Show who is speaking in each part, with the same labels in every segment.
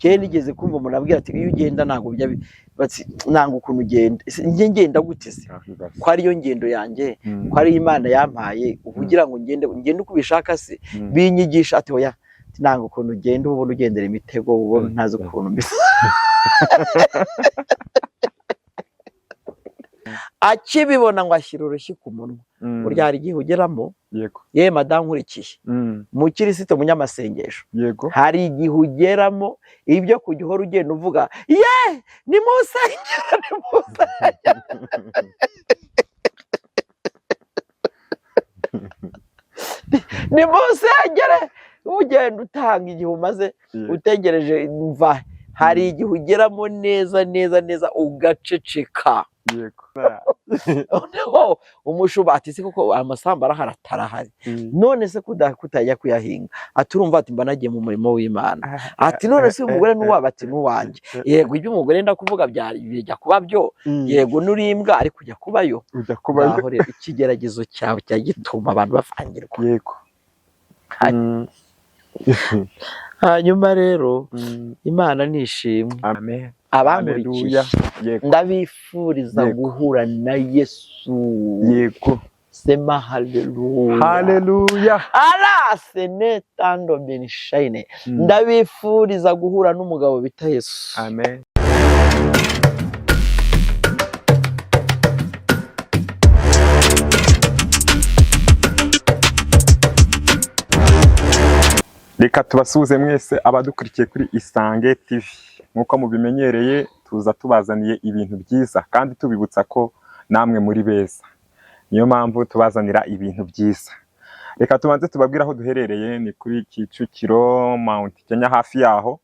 Speaker 1: Kera nigeze kumva umuntu abwira ati iyo ugenda ntabwo bijya nanga ukuntu ugenda. Ese njye ngenda gute se? Ko ariyo ngendo yanjye, ko ariyo Imana yampaye, ugira ngo ngende ngende uko ubishaka se? Binyigisha ati oya, nanga ukuntu ugenda, ubona ugendera imitego, ubona ntazi ukuntu mbese. Akibibona ngo ashyira urushyi ku munwa. Burya hari igihe ugeramo,
Speaker 2: yego,
Speaker 1: ye madamu nkurikiye, mukirisito munyamasengesho,
Speaker 2: yego,
Speaker 1: hari igihe ugeramo ibyo kujya uhora ugenda uvuga ye ni musengera, ni musengera, ni musengere, ugenda utanga igihe umaze utegereje mva. Hari igihe ugeramo neza neza neza ugaceceka.
Speaker 2: Yego.
Speaker 1: Noneho umushumba ati se koko amasambu arahari atarahari, none se kutajya kuyahinga? Ati urumva, ati mba nagiye mu murimo w'Imana. Ati none se umugore n'uwaba? Ati n'uwanjye. Yego, ibyo umugore ndakuvuga bijya kuba byo, yego n'urimbwa ariko ujya kubayo.
Speaker 2: Ujya kubayo.
Speaker 1: Ngaho rero ikigeragezo cyawe cya gituma abantu bavangirwa.
Speaker 2: Yego.
Speaker 1: Hanyuma rero Imana nishimwe.
Speaker 2: Amen.
Speaker 1: Abankurikiye,
Speaker 2: Yego.
Speaker 1: ndabifuriza guhura na Yesu.
Speaker 2: Yego.
Speaker 1: Sema haleluya.
Speaker 2: Haleluya.
Speaker 1: Ala sene tando benishayine. Ndabifuriza guhura n'umugabo bita Yesu.
Speaker 2: Amen. Reka tubasuhuze mwese abadukurikiye kuri Isange TV. Nk'uko mubimenyereye, tuza tubazaniye ibintu byiza kandi tubibutsa ko namwe muri beza. Niyo mpamvu tubazanira ibintu byiza. Reka tubanze tubabwire aho duherereye, ni kuri Kicukiro Mount Kenya, hafi yaho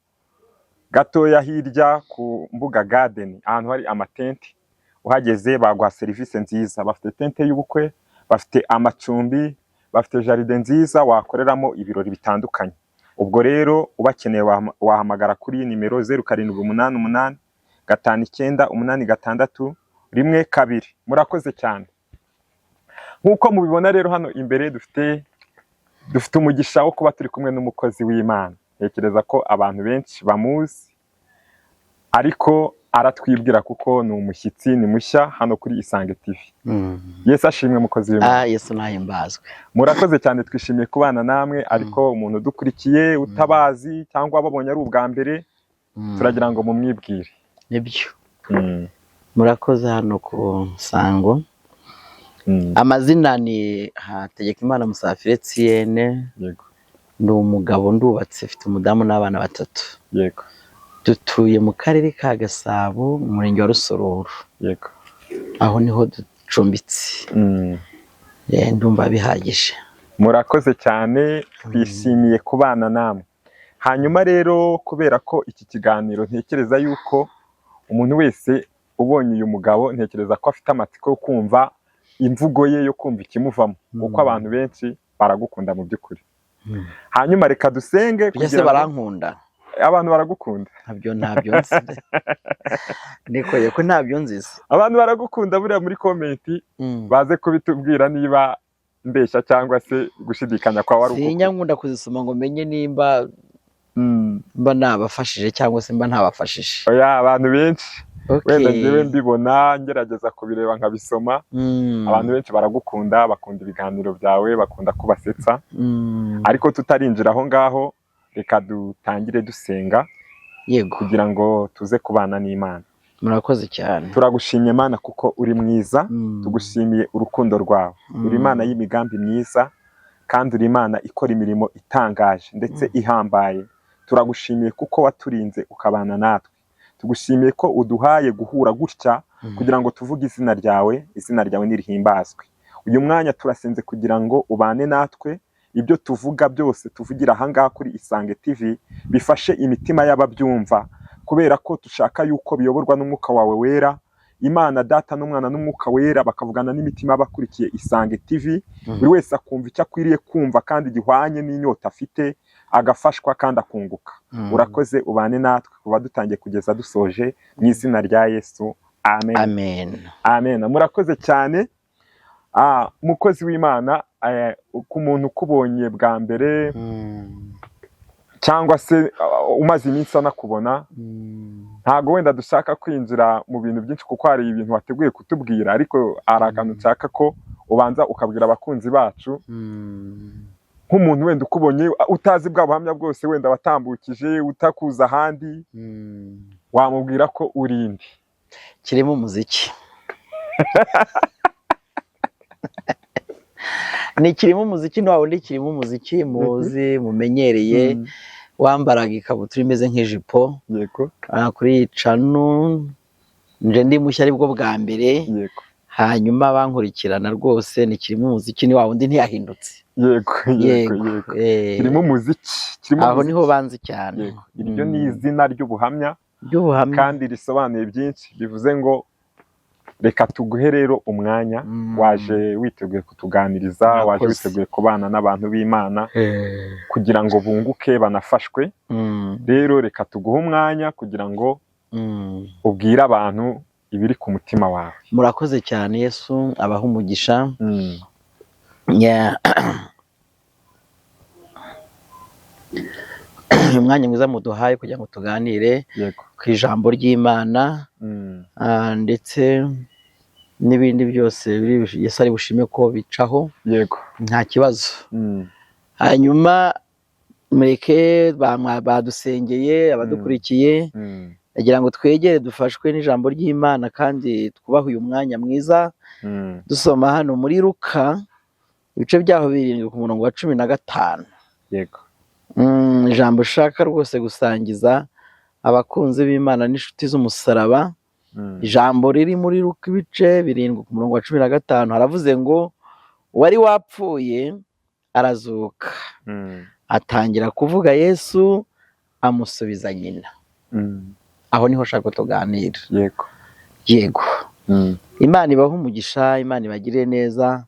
Speaker 2: gatoya hirya ku Mbuga Garden, ahantu hari amatente. Uhageze baguha serivisi nziza, bafite tente y'ubukwe, bafite amacumbi, bafite jaride nziza wakoreramo ibirori bitandukanye. Ubwo rero ubakeneye wahamagara kuri nimero 0788 59 86 12. Murakoze cyane. Nk'uko mubibona rero hano imbere dufite umugisha wo kuba turi kumwe n'umukozi w'Imana. Ntekereza ko abantu benshi bamuzi, ariko aratwibwira kuko ni umushyitsi, ni mushya hano kuri Isange TV. Yesu ashimwe mukozi w'Imana.
Speaker 1: Yesu nahimbazwe.
Speaker 2: Murakoze cyane, twishimiye kubana namwe, ariko umuntu udukurikiye utabazi cyangwa babonye ari ubwa mbere, turagira ngo mumwibwire.
Speaker 1: Nibyo. Murakoze hano ku Nsango. Amazina ni Hategekimana Musafiri Etienne.
Speaker 2: Yego.
Speaker 1: Ndi umugabo, ndubatse, mfite umudamu n'abana batatu.
Speaker 2: Yego.
Speaker 1: Dutuye mu karere ka Gasabo, mu murenge wa Rusororo.
Speaker 2: Yego.
Speaker 1: Aho niho ducumbitse. Ndumva bihagije.
Speaker 2: Murakoze cyane, twishimiye kubana namwe. Hanyuma rero kubera ko iki kiganiro ntekereza yuko umuntu wese ubonye uyu mugabo, ntekereza ko afite amatsiko yo kumva imvugo ye, yo kumva ikimuvamo, kuko abantu benshi baragukunda mu by'ukuri. Hanyuma reka dusenge
Speaker 1: Mbese
Speaker 2: kugira ngo
Speaker 1: barankunda.
Speaker 2: Abantu baragukunda.
Speaker 1: Ntabyo nzi. Nikoye ko ntabyo nziza.
Speaker 2: Abantu baragukunda, buriya muri comment baze kubitubwira niba mbeshya cyangwa se gushidikanya kwawe ari uko.
Speaker 1: Sinya nkunda kuzisoma ngo menye nimba mba nabafashije cyangwa se mba ntabafashije.
Speaker 2: Oya, abantu benshi
Speaker 1: Okay.
Speaker 2: wenda njyewe mbibona ngerageza kubireba nkabisoma. Abantu benshi baragukunda, bakunda ibiganiro byawe, bakunda kubasetsa. Ariko tutarinjira aho ngaho, reka dutangire dusenga
Speaker 1: Yego.
Speaker 2: kugira ngo tuze kubana n'Imana.
Speaker 1: Murakoze cyane.
Speaker 2: Turagushimye Mana kuko uri mwiza, tugushimiye urukundo rwawe. Uri Imana y'imigambi myiza kandi uri Imana ikora imirimo itangaje ndetse ihambaye. Turagushimiye kuko waturinze ukabana natwe. Tugushimiye ko uduhaye guhura gutya kugira ngo tuvuge izina ryawe, izina ryawe nirihimbazwe. Uyu mwanya turasenze kugira ngo ubane natwe, ibyo tuvuga byose tuvugira aha ngaha kuri Isange TV bifashe imitima y'ababyumva, kubera ko dushaka yuko biyoborwa n'umwuka wawe wera. Imana Data n'Umwana n'Umwuka Wera bakavugana n'imitima y'abakurikiye Isange TV, buri wese akumva icyo akwiriye kumva kandi gihwanye n'inyota afite, agafashwa kandi akunguka. Urakoze, ubane natwe kuva dutangiye kugeza dusoje, mu izina rya Yesu, amen.
Speaker 1: Amen.
Speaker 2: Amen. Murakoze cyane. Mukozi w'Imana, ku muntu ukubonye bwa mbere, Cyangwa se umaze iminsi anakubona. Ntabwo wenda dushaka kwinjira mu bintu byinshi, kuko hari ibintu wateguye kutubwira, ariko hari akantu nshaka ko ubanza ukabwira abakunzi bacu, nk'umuntu wenda ukubonye utazi bwa buhamya bwose wenda watambukije, utakuza ahandi, wamubwira ko uri inde?
Speaker 1: Kirimo umuziki, ni kirimo umuziki, ni wa wundi kirimo umuziki muzi mumenyereye, wambaraga ikabutura imeze nk'ijipo. Kuri cano nje ndi mushya, aribwo bwa mbere. Hanyuma bankurikirana rwose, ni kirimo umuziki, ni wa wundi, ntiyahindutse.
Speaker 2: yego yego yego Kirimo umuziki, kirimo
Speaker 1: Aho
Speaker 2: umuziki.
Speaker 1: niho banzi cyane.
Speaker 2: Yego, iryo ni izina ry'ubuhamya
Speaker 1: Ry'ubuhamya.
Speaker 2: kandi risobanuye byinshi. Bivuze ngo reka tuguhe rero umwanya. Waje witeguye kutuganiriza, waje
Speaker 1: Murakoze.
Speaker 2: witeguye kubana n'abantu b'Imana kugira ngo bunguke banafashwe. Rero reka tuguhe umwanya kugira ngo ubwire abantu ibiri ku mutima wawe.
Speaker 1: Murakoze cyane, Yesu abaha umugisha. Yeah. Uyu mwanya mwiza muduhaye kugira ngo tuganire ku ijambo ry'Imana, ndetse n'ibindi byose Yesu ari bushime ko bicaho, nta kibazo. Hanyuma mureke badusengeye abadukurikiye, ndagira ngo twegere dufashwe n'ijambo ry'Imana kandi twubahe uyu mwanya mwiza. Dusoma hano muri Luka ibice byaho 7 ku murongo wa 15. Ijambo ushaka rwose gusangiza abakunzi b'Imana n'inshuti z'umusaraba, ijambo riri muri Luka ibice 7 ku murongo wa 15, haravuze ngo uwari wapfuye arazuka, atangira kuvuga, Yesu amusubiza nyina. Aho niho ushaka ko tuganira. Yego. Imana ibahe umugisha, Imana ibagirire neza.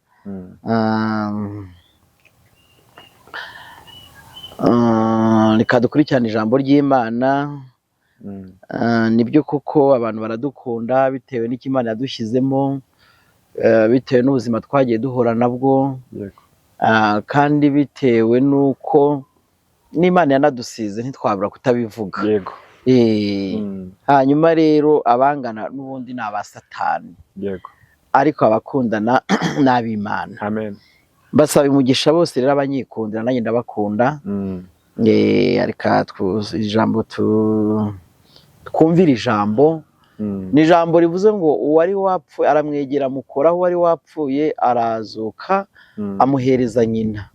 Speaker 1: Reka dukurikirane ijambo ry'Imana. Nibyo koko abantu baradukunda bitewe n'icyo Imana yadushyizemo, bitewe n'ubuzima twagiye duhura nabwo, kandi bitewe n'uko n'Imana yanadusize, ntitwabura kutabivuga. Hanyuma rero abangana n'ubundi ni aba Satani, ariko abakundana ni ab'Imana.
Speaker 2: Amen.
Speaker 1: Basaba umugisha bose rero abanyikundira, nanjye ndabakunda. Reka ijambo twumvire ijambo. Ni ijambo rivuze ngo uwari wapfuye aramwegera, amukoraho, uwari wapfuye arazuka, amuhereza nyina.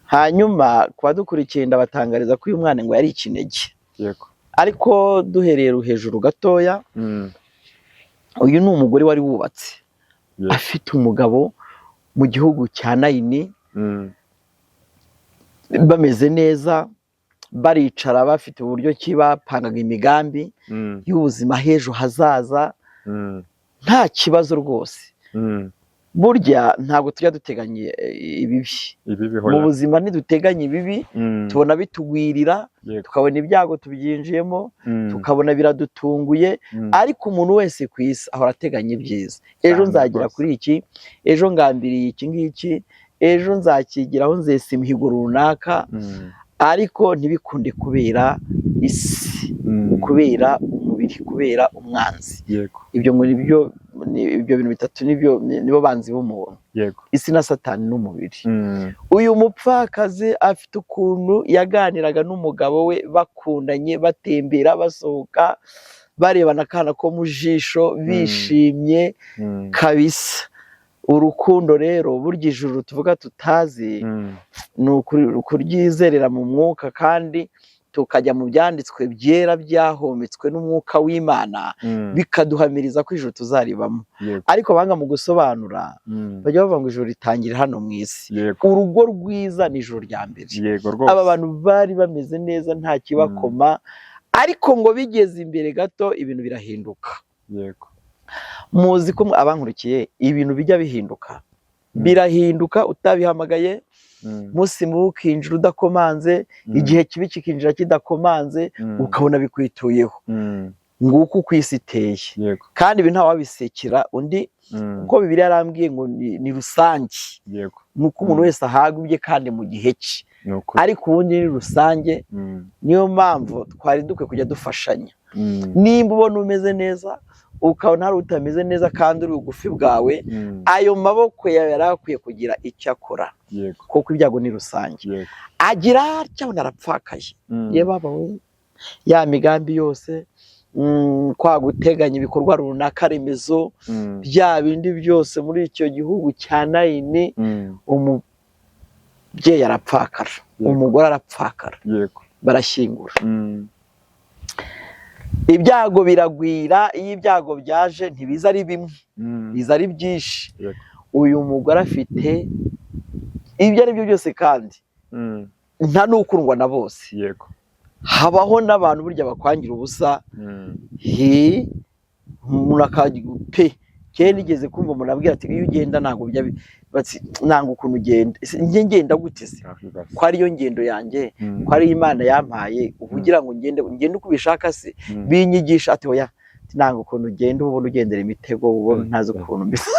Speaker 1: Hanyuma ku badukurikiye ndabatangariza ko uyu mwana ngo yari ikinege. Ariko duhereye hejuru gatoya, uyu ni umugore wari wubatse, afite umugabo mu gihugu cya Nayini, bameze neza, baricara bafite uburyo ki bapangaga imigambi y'ubuzima h'ejo hazaza, nta kibazo rwose. Burya ntabwo tujya duteganya ibibi.
Speaker 2: Ibibi
Speaker 1: Mu buzima ntiduteganya ibibi, tubona bitugwirira, tukabona ibyago tubyinjiyemo, tukabona biradutunguye. Ariko umuntu wese ku isi ahora ateganya ibyiza. Ejo
Speaker 2: Cyane
Speaker 1: nzagera
Speaker 2: rwose.
Speaker 1: kuri iki, ejo ngambiriye iki ngiki, ejo nzakigiraho, nzesa imihigo runaka, ariko ntibikunde kubera isi, kubera umubiri, kubera umwanzi. Ibyo ngo nibyo, ibyo bintu bitatu nibyo nibo banzi b'umuntu, isi na Satani n'umubiri. Uyu mupfakazi afite ukuntu yaganiraga n'umugabo we, bakundanye, batembera, basohoka, barebana akana ko mu jisho, bishimye kabisa. Urukundo rero, burya ijuru tuvuga tutazi, ni ukuryizerera mu mwuka, kandi tukajya mu byanditswe byera byahometswe n'umwuka w'Imana, bikaduhamiriza ko ijuru tuzaribamo. Ariko abahanga mu gusobanura bajya bavuga ngo ijuru ritangira hano mu isi. Urugo rwiza ni ijuru rya mbere.
Speaker 2: Yego rwose.
Speaker 1: Aba bantu bari bameze neza, nta kibakoma, ariko ngo bigeze imbere gato ibintu birahinduka. Muzi ko abankurikiye ibintu bijya bihinduka, birahinduka utabihamagaye, umunsi mubi ukinjira udakomanze, igihe kibi kikinjira kidakomanze, ukabona bikwituyeho. Nguko uko isi iteye. Kandi ibi ntawabisekera undi, kuko Bibiliya yarambwiye ngo ni rusange, ni uko umuntu wese ahabwa ibye kandi mu gihe cye.
Speaker 2: Ni ukuri.
Speaker 1: Ariko ubundi ni rusange. Niyo mpamvu twari dukwiye kujya dufashanya. Nimba ubona umeze neza, ukabona hari utameze neza kandi uri bugufi bwawe, ayo maboko yawe yari akwiye kugira icyo akora, kuko ibyago ni rusange. Agira atya abona arapfakaye. Ye baba we, ya migambi yose, kwa guteganya ibikorwa runaka remezo, bya bindi byose muri icyo gihugu cya Nayini, umubyeyi arapfakara, umugore arapfakara, barashyingura. Ibyago biragwira. Iyo ibyago byaje ntibiza ari bimwe, biza ari byinshi. Uyu mugore afite ibyo ari byo byose kandi nta n'ukundwa na bose. Habaho n'abantu burya bakwangira ubusa. He umuntu akajya pe, kera nigeze kumva umuntu abwira ati: "Iyo ugenda ntabwo bijya bati nanga ukuntu ugenda." Ese njye ngenda gute se, ko ariyo ngendo yanjye, ko ariyo Imana yampaye? Uba ugira ngo ngende ngende uko ubishaka se? Binyigisha ati: "Oya, nanga ukuntu ugenda, uba ubona ugendera imitego, uba ubona ntazi ukuntu mbese."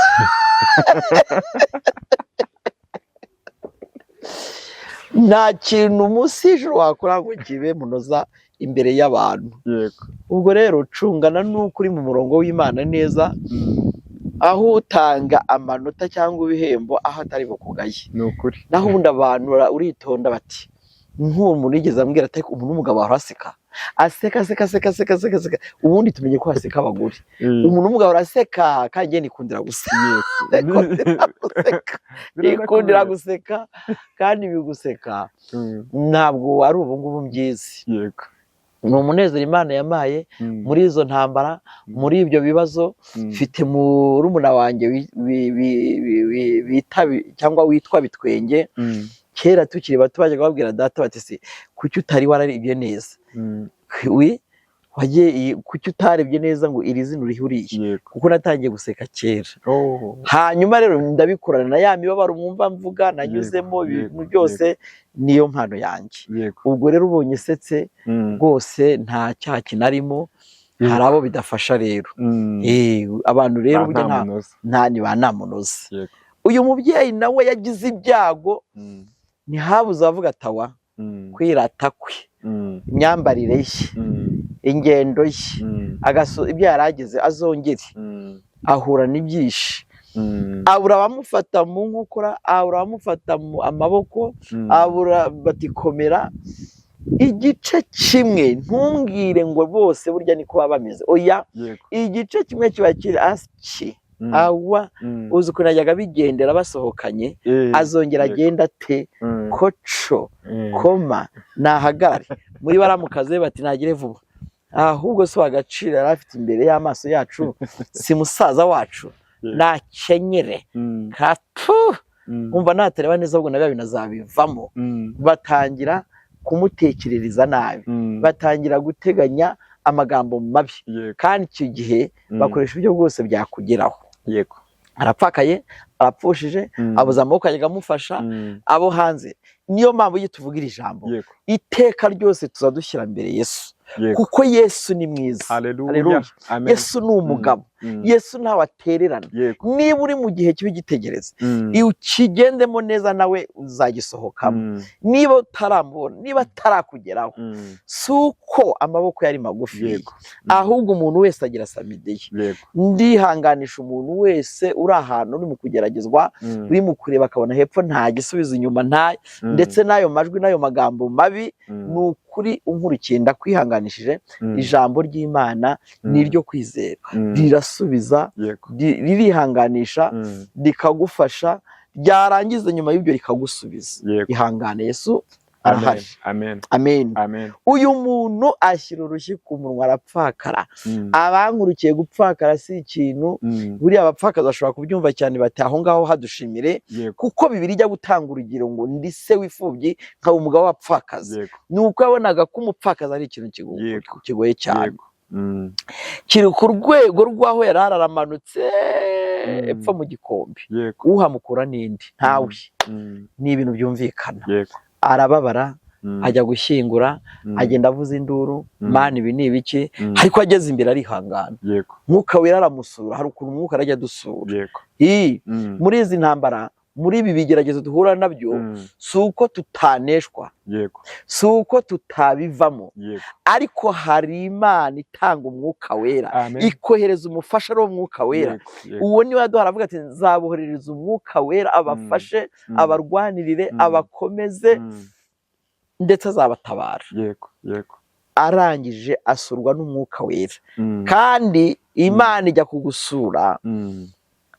Speaker 1: Nta kintu munsi y'ijuru wakora ngo kibe munoza imbere y'abantu. Ubwo rero cungana n'uko uri mu murongo w'Imana neza, aho utanga amanota cyangwa ibihembo aho atari bukugaye.
Speaker 2: Ni ukuri.
Speaker 1: Naho ubundi abantu uritonda bati nk'uwo muntu yigeze ambwira ati: "Umuntu w'umugabo ahora aseka, aseka, aseka, aseka, aseka, aseka, aseka." Ubundi tumenye ko haseka abagore. Umuntu w'umugabo araseka, kandi njye nikundira guseka. Nikundira guseka, nikundira guseka, kandi biguseka ntabwo ari ubu ngubu mbyizi. Ni umunezero Imana yamaye muri izo ntambara, muri ibyo bibazo. Mfite murumuna wanjye bita cyangwa witwa Bitwenge. Kera tukiri bato bajyaga babwira data bati: "Se kuki utari wararebye neza? Wi wagiye, kuki utarebye neza ngo iri zina urihe uriye?" Kuko natangiye guseka kera. Hanyuma rero ndabikorana na ya mibabaro mwumva mvuga nanyuzemo, ibintu byose niyo mpano yanjye. Ubwo rero ubonye usetse rwose nta cyaha kinarimo. Hari abo bidafasha rero. Abantu rero
Speaker 2: Ba
Speaker 1: burya
Speaker 2: nta munoza.
Speaker 1: Nta ni ba ntamunoza. Uyu mubyeyi nawe yagize ibyago, ntihabuze abavuga atawa kwirata kwe, imyambarire ye, ingendo ye, ibyo yari agize azongere, ahura n'ibyinshi, abura abamufata mu nkokora, abura abamufata mu amaboko, abura batikomera igice kimwe. Ntumbwire ngo bose burya niko baba bameze, oya. Igice kimwe kiba kiri aski awa uzi ukuntu yajyaga bigendera basohokanye, azongera agenda ate? Koco koma nahagarare muri baramukaze bati nagire vuba, ahubwo si agaciro yari afite imbere y'amaso yacu, si musaza wacu? Nakenyere katu umva natareba neza ahubwo na bya bintu azabivamo. Batangira kumutekerereza nabi, batangira guteganya amagambo mabi, kandi icyo gihe bakoresha uburyo bwose byakugeraho. Arapfakaye, arapfushije, abuze amaboko ajya amufasha, abo hanze. Niyo mpamvu iyo tuvuga iri jambo iteka ryose tuza dushyira mbere Yesu, kuko Yesu ni mwiza.
Speaker 2: Haleluya.
Speaker 1: Haleluya.
Speaker 2: Amen.
Speaker 1: Yesu ni umugabo. Yesu ntawe atererana. Niba uri mu gihe kibi gitegereza, iyo ukigendemo neza nawe uzagisohokamo. Niba utaramubona, niba atarakugeraho, si uko amaboko yari magufi, ahubwo umuntu wese agira samide ye. Ndihanganisha umuntu wese uri ahantu uri mu kugeragezwa, uri mu kureba akabona hepfo nta gisubizo, inyuma nta, ndetse n'ayo majwi n'ayo magambo mabi. Ni ukuri unkurikiye, ndakwihanganishije. Ijambo ry'Imana ni iryo kwizera, rirasubiza, ririhanganisha, rikagufasha, ryarangiza nyuma y'ibyo rikagusubiza. Ihangane, Yesu arahari.
Speaker 2: Amen.
Speaker 1: Amen.
Speaker 2: Amen.
Speaker 1: Uyu muntu ashyira urushyi ku munwa, arapfakara. Abankurikiye, gupfakara si ikintu. Buriya abapfakazi bashobora kubyumva cyane bati: "Aho ngaho hadushimire," kuko Bibiri ijya gutanga urugero ngo ndi se w'imfubyi nkaba umugabo w'abapfakazi. Ni uko yabonaga ko umupfakazi ari ikintu kigoye cyane. Kiri ku rwego rw'aho yari aramanutse epfo mu gikombe, uhamukura n'indi ntawe. Ni ibintu byumvikana. Arababara, ajya gushyingura, agenda avuza induru: "Mana, ibi ni ibiki?" Ariko ageze imbere arihangana. Mwuka Wera aramusura. Hari ukuntu Umwuka arajya adusura. Ii, muri izi ntambara Muri ibi bigeragezo duhura nabyo, si uko tutaneshwa, si uko tutabivamo, ariko hari Imana itanga Umwuka Wera, ikohereza umufasha, ari wo Mwuka Wera.
Speaker 2: yego yego
Speaker 1: Uwo niwe yaduha, aravuga ati: "Nzaboherereza Umwuka Wera abafashe, abarwanirire, abakomeze, ndetse azabatabara."
Speaker 2: yego yego
Speaker 1: Arangije asurwa n'Umwuka Wera. Kandi Imana ijya kugusura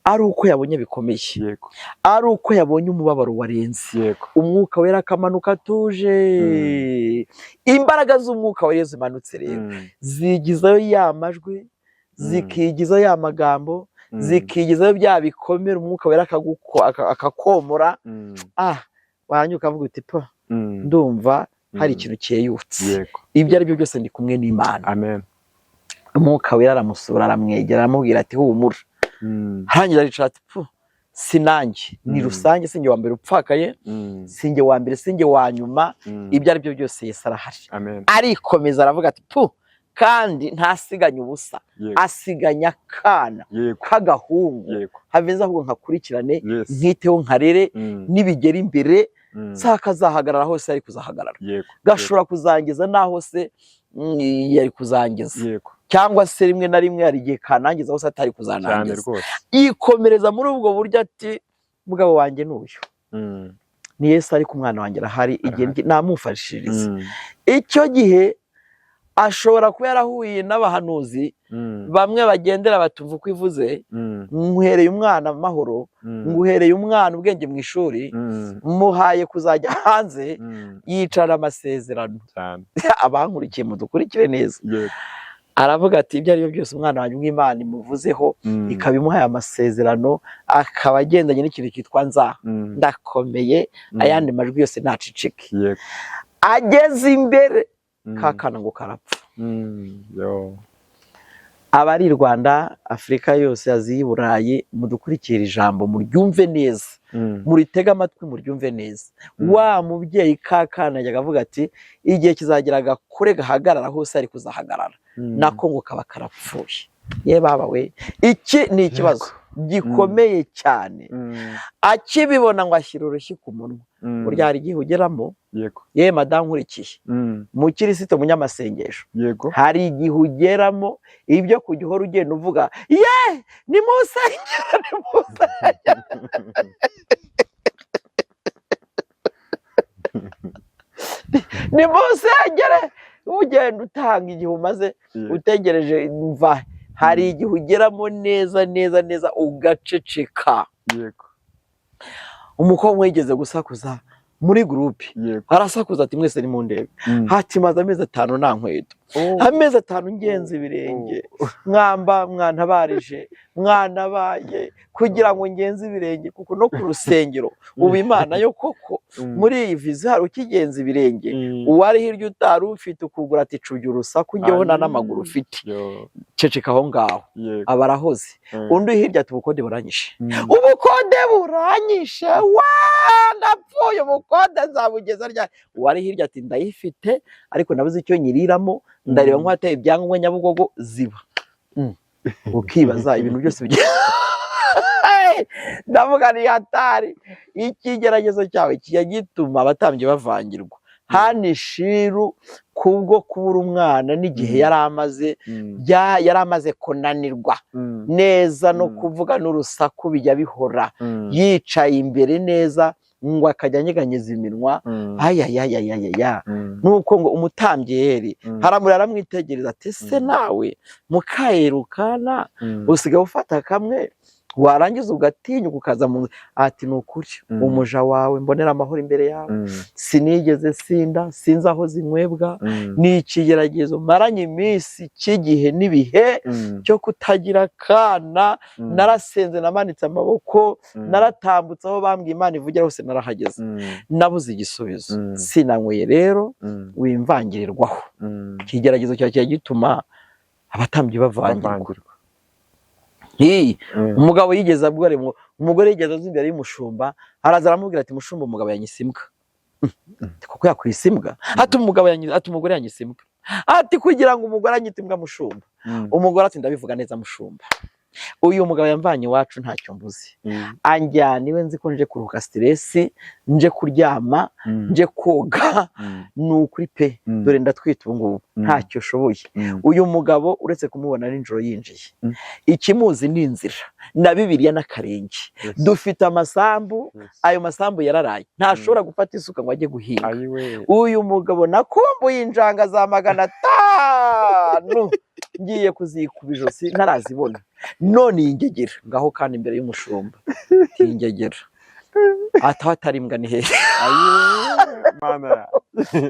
Speaker 1: ari uko yabonye bikomeye, ari uko yabonye umubabaro warenze. Umwuka Wera akamanuka atuje. Imbaraga z'Umwuka Wera iyo zimanutse rero, zigizayo ya majwi, zikigizayo ya magambo, zikigizayo bya bikomere. Umwuka Wera akakomora. Wanyuka ukavuga uti: "Po, ndumva hari ikintu cyeyutse. Ibyo ari byo byose ndi kumwe n'Imana."
Speaker 2: Amen.
Speaker 1: Umwuka Wera aramusura, aramwegera, aramubwira ati: "Humura." Arangira aricara ati: "Pu, si nanjye, ni rusange, sinjye wa mbere upfakaye, sinjye wa mbere, sinjye wa nyuma. Ibyo ari byo byose Yesu arahari."
Speaker 2: Amen.
Speaker 1: Arikomeza, aravuga ati: "Pu, kandi ntasiganye ubusa, asiganya akana k'agahungu. Haveze ahubwo nkakurikirane, nkiteho, nkarere, nibigera imbere sakazahagarara hose yari kuzahagarara, gashobora kuzangiza n'aho se yari kuzangiza, cyangwa se rimwe na rimwe hari igihe kanangiza hose atari
Speaker 2: Cyane
Speaker 1: kuzanangiza."
Speaker 2: rwose.
Speaker 1: Yikomereza muri ubwo buryo ati: "Mugabo wanjye ni uyu, ni Yesu, ariko umwana wanjye arahari, igihe
Speaker 2: Arahari.
Speaker 1: namufashiriza." Icyo gihe ashobora kuba yarahuye n'abahanuzi bamwe bagendera batumva uko ivuze: "Nguhereye umwana amahoro, nguhereye umwana ubwenge mu ishuri, muhaye kuzajya hanze." Yicara amasezerano.
Speaker 2: Cyane.
Speaker 1: Abankurikiye mudukurikire neza. Aravuga ati: "Ibyo ari byo byose umwana wanjye w'Imana imuvuzeho, ikaba imuhaye amasezerano, akaba agendanye n'ikintu cyitwa nza, ndakomeye, ayandi majwi yose ntaceceke." Ageze imbere, ka kana ngo karapfa.
Speaker 2: Yo.
Speaker 1: Abari i Rwanda, Afurika yose, Aziya, i Burayi, mudukurikire ijambo muryumve neza, muritege amatwi muryumve neza. Wa mubyeyi, ka kana yajyaga avuga ati: "Igihe kizagera gakure gahagarara hose ari kuzahagarara," nako ngo kaba karapfuye. Ye baba we, iki ni ikibazo gikomeye cyane. Akibibona ngo ashyira urushyi ku munwa. Burya hari igihe ugeramo, ye madamu nkurikiye, mukirisito, munyamasengesho, hari igihe ugeramo ibyo kujya uhora ugenda uvuga: "Ye, nimusengere, nimusengere, nimusengere," ugenda utanga igihe umaze utegereje mva. Hari igihe ugeramo neza neza neza ugaceceka. Umukobwa yigeze gusakuza muri groupe, arasakuza ati: "Mwese nimundebe." Hati: "Maze amezi 5 nta nkweto, amezi 5 ngenza ibirenge. Mwamba mwantabarije, mwanabaye kugira ngo ngenze ibirenge, kuko no ku rusengero ubu Imana yo koko muri iyi vision hari ukigenza ibirenge." Uwari hirya utari ufite ukuguru ati: "Cubya urusaku, njyeho nta n'amaguru ufite, ceceka aho ngaho." Aba arahoze. Undi hirya ati: "Ubukode buranyishe, ubukode buranyishe, wa ndapfuye, ubukode nzabugeza ryari?" Uwari hirya ati: "Ndayifite ariko nabuze icyo nyiriramo, ndareba nk'uwateye ibyangombwa Nyabugogo ziba." Ukibaza ibintu byose ndavuga ni hatari. Ikigeragezo cyawe kijya gituma abatambyi bavangirwa. Hano Shiru, kubwo kubura umwana n'igihe yari amaze, yari amaze kunanirwa neza no kuvuga, n'urusaku bijya bihora, yicaye imbere neza ngo akajya anyeganyeza iminwa, ayayayayaya. Nuko ngo umutambyi Eri haramura, aramwitegereza ati: "Ese nawe mukayerukana usigaye ufata kamwe, warangiza ugatinyuka ukaza mu nzu?" Ati: "Ni ukuri, umuja wawe mbonera amahoro imbere yawe, sinigeze sinda, sinzi aho zinywebwa. Ni ikigeragezo maranye iminsi cy'igihe n'ibihe cyo kutagira akana. Narasenze, namanitse amaboko, naratambutse, aho bambwiye Imana ivugira hose narahageze, nabuze igisubizo. Sinanyweye rero, wimvangirirwaho." Ikigeragezo cyawe kijya gituma abatambyi bavangirwa.
Speaker 2: Bavangirwa.
Speaker 1: Hi, umugabo yigeze abwira umugore, yigeze aza imbere y'umushumba, araza aramubwira ati: "Mushumba, umugabo yanyise imbwa." Ati: "Koko yakwise imbwa?" Ati: "Umugabo yanyise," ati: "Umugore yanyise imbwa." Ati: "Kugira ngo umugore anyite imbwa, mushumba?" Umugore ati: "Ndabivuga neza, mushumba." Uyu mugabo yamvanye iwacu ntacyo mbuze, anjyana iwe nzi ko nje kuruhuka stress, nje kuryama, nje koga. Ni ukuri pe, dore ndatwite ubu ngubu, ntacyo ushoboye. Uyu mugabo uretse kumubona nijoro yinjiye, ikimuzi ni inzira na Bibiliya n'akarenge. Dufite amasambu, ayo masambu yararaye, ntashobora gufata isuka ngo ajye guhinga.
Speaker 2: Ayiwe.
Speaker 1: Uyu mugabo nakumbuye injanga za 500, ngiye kuzikuba ijosi ntarazibona. None iyi ngegera ngaho, kandi imbere y'umushumba iyi ngegera ataho atari imbwa ni hehe?
Speaker 2: Ayiwe, Mana.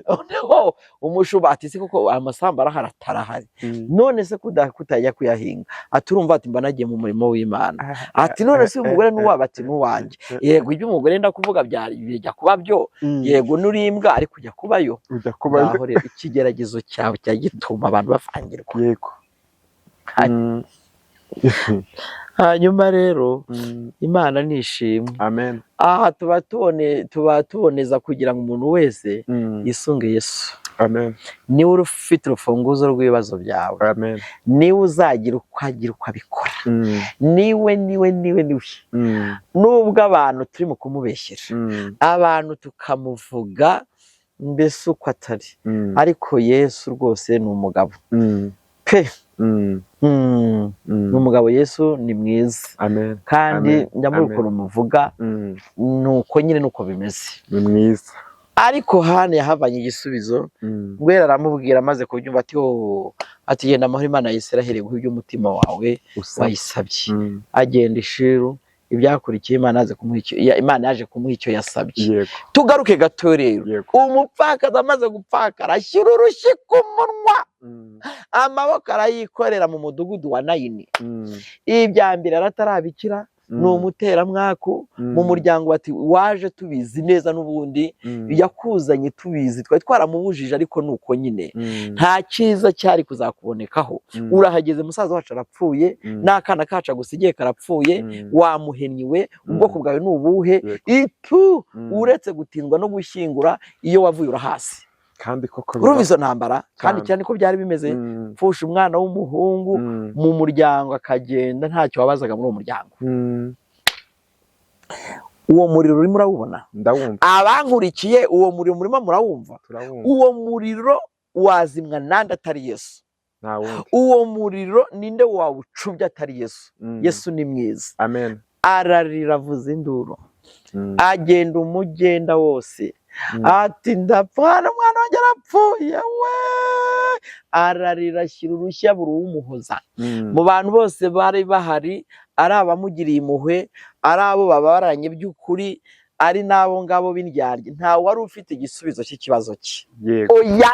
Speaker 1: Noneho umushumba ati: "Se koko amasambu arahari?" Atarahari. "None se kutajya kuyahinga?" Ati: "Urumva," ati, "mba nagiye mu murimo w'Imana." Ati: "None se umugore n'uwabo?" Ati: "N'uwanjye." Yego, ibyo umugore ndakuvuga byari bijya kuba byo. Yego, n'urimbwa ariko ujya kubayo.
Speaker 2: Ujya kubayo.
Speaker 1: Ngaho rero ikigeragezo cyawe cya gituma abantu bavangirwa. Hanyuma rero, Imana nishimwe.
Speaker 2: Amen.
Speaker 1: Aha tuba tuboneza kugira ngo umuntu wese yisunge Yesu.
Speaker 2: Amen.
Speaker 1: Niwe ufite urufunguzo rw'ibibazo byawe.
Speaker 2: Amen.
Speaker 1: Niwe uzagira uko agira uko abikora. Niwe, niwe, niwe, niwe. Nubwo abantu turi mu kumubeshyera, abantu tukamuvuga mbese uko atari, ariko Yesu rwose ni umugabo pe. Ni umugabo, Yesu ni mwiza.
Speaker 2: Amen.
Speaker 1: Kandi
Speaker 2: Amen.
Speaker 1: njya muri
Speaker 2: Amen.
Speaker 1: ukuntu muvuga, nuko nyine nuko bimeze.
Speaker 2: Ni mwiza.
Speaker 1: Ariko Hana yahavanye igisubizo. Ngwera aramubwira amaze kubyumva ati: "Oh," ati: "genda amahoro, Imana ya Isiraheli iguhe iby'umutima wawe
Speaker 2: Usaba.
Speaker 1: wayisabye." Agenda ishiru, ibyakurikiye Imana yaje kumuha icyo yasabye. Tugaruke gato rero. Umupfakazi amaze gupfakara ashyira urushyi ku munwa, amaboko arayikorera mu mudugudu wa Nayini. Ibya mbere aratarabikira, ni umuteramwaku mu muryango, bati: "Waje tubizi neza n'ubundi, yakuzanye tubizi, twari twaramubujije, ariko ni uko nyine nta cyiza cyari kuzakubonekaho. Urahageze, musaza wacu arapfuye, n'akana kacu agusigiye karapfuye, wamuhenyiwe, ubwoko bwawe ni ubuhe?" Itu uretse gutindwa no gushyingura, iyo wavuye urahasi.
Speaker 2: Kandi koko
Speaker 1: Urumva izo ntambara kandi
Speaker 2: Cyane.
Speaker 1: cyane ko byari bimeze, pfusha umwana w'umuhungu mu muryango akagenda, ntacyo wabazaga muri uwo muryango. Uwo muriro urimo urawubona?
Speaker 2: Ndawumva.
Speaker 1: Abankurikiye, uwo muriro murimo murawumva?
Speaker 2: Turawumva.
Speaker 1: Uwo muriro wazimwa nande atari Yesu?
Speaker 2: Nta wundi.
Speaker 1: Uwo muriro ninde wawucubya atari Yesu? Yesu ni mwiza.
Speaker 2: Amen.
Speaker 1: Ararira, avuza induru, agenda umugenda wose, ati: "Ndapfana, umwana wanjye arapfuye we!" Ararira, ashyira urushya buri uwumuhoza. Mu bantu bose bari bahari, ari abamugiriye impuhwe, ari abo babaranye by'ukuri, ari n'abo ngabo b'indyarya, nta wari ufite igisubizo cy'ikibazo cye. Oya.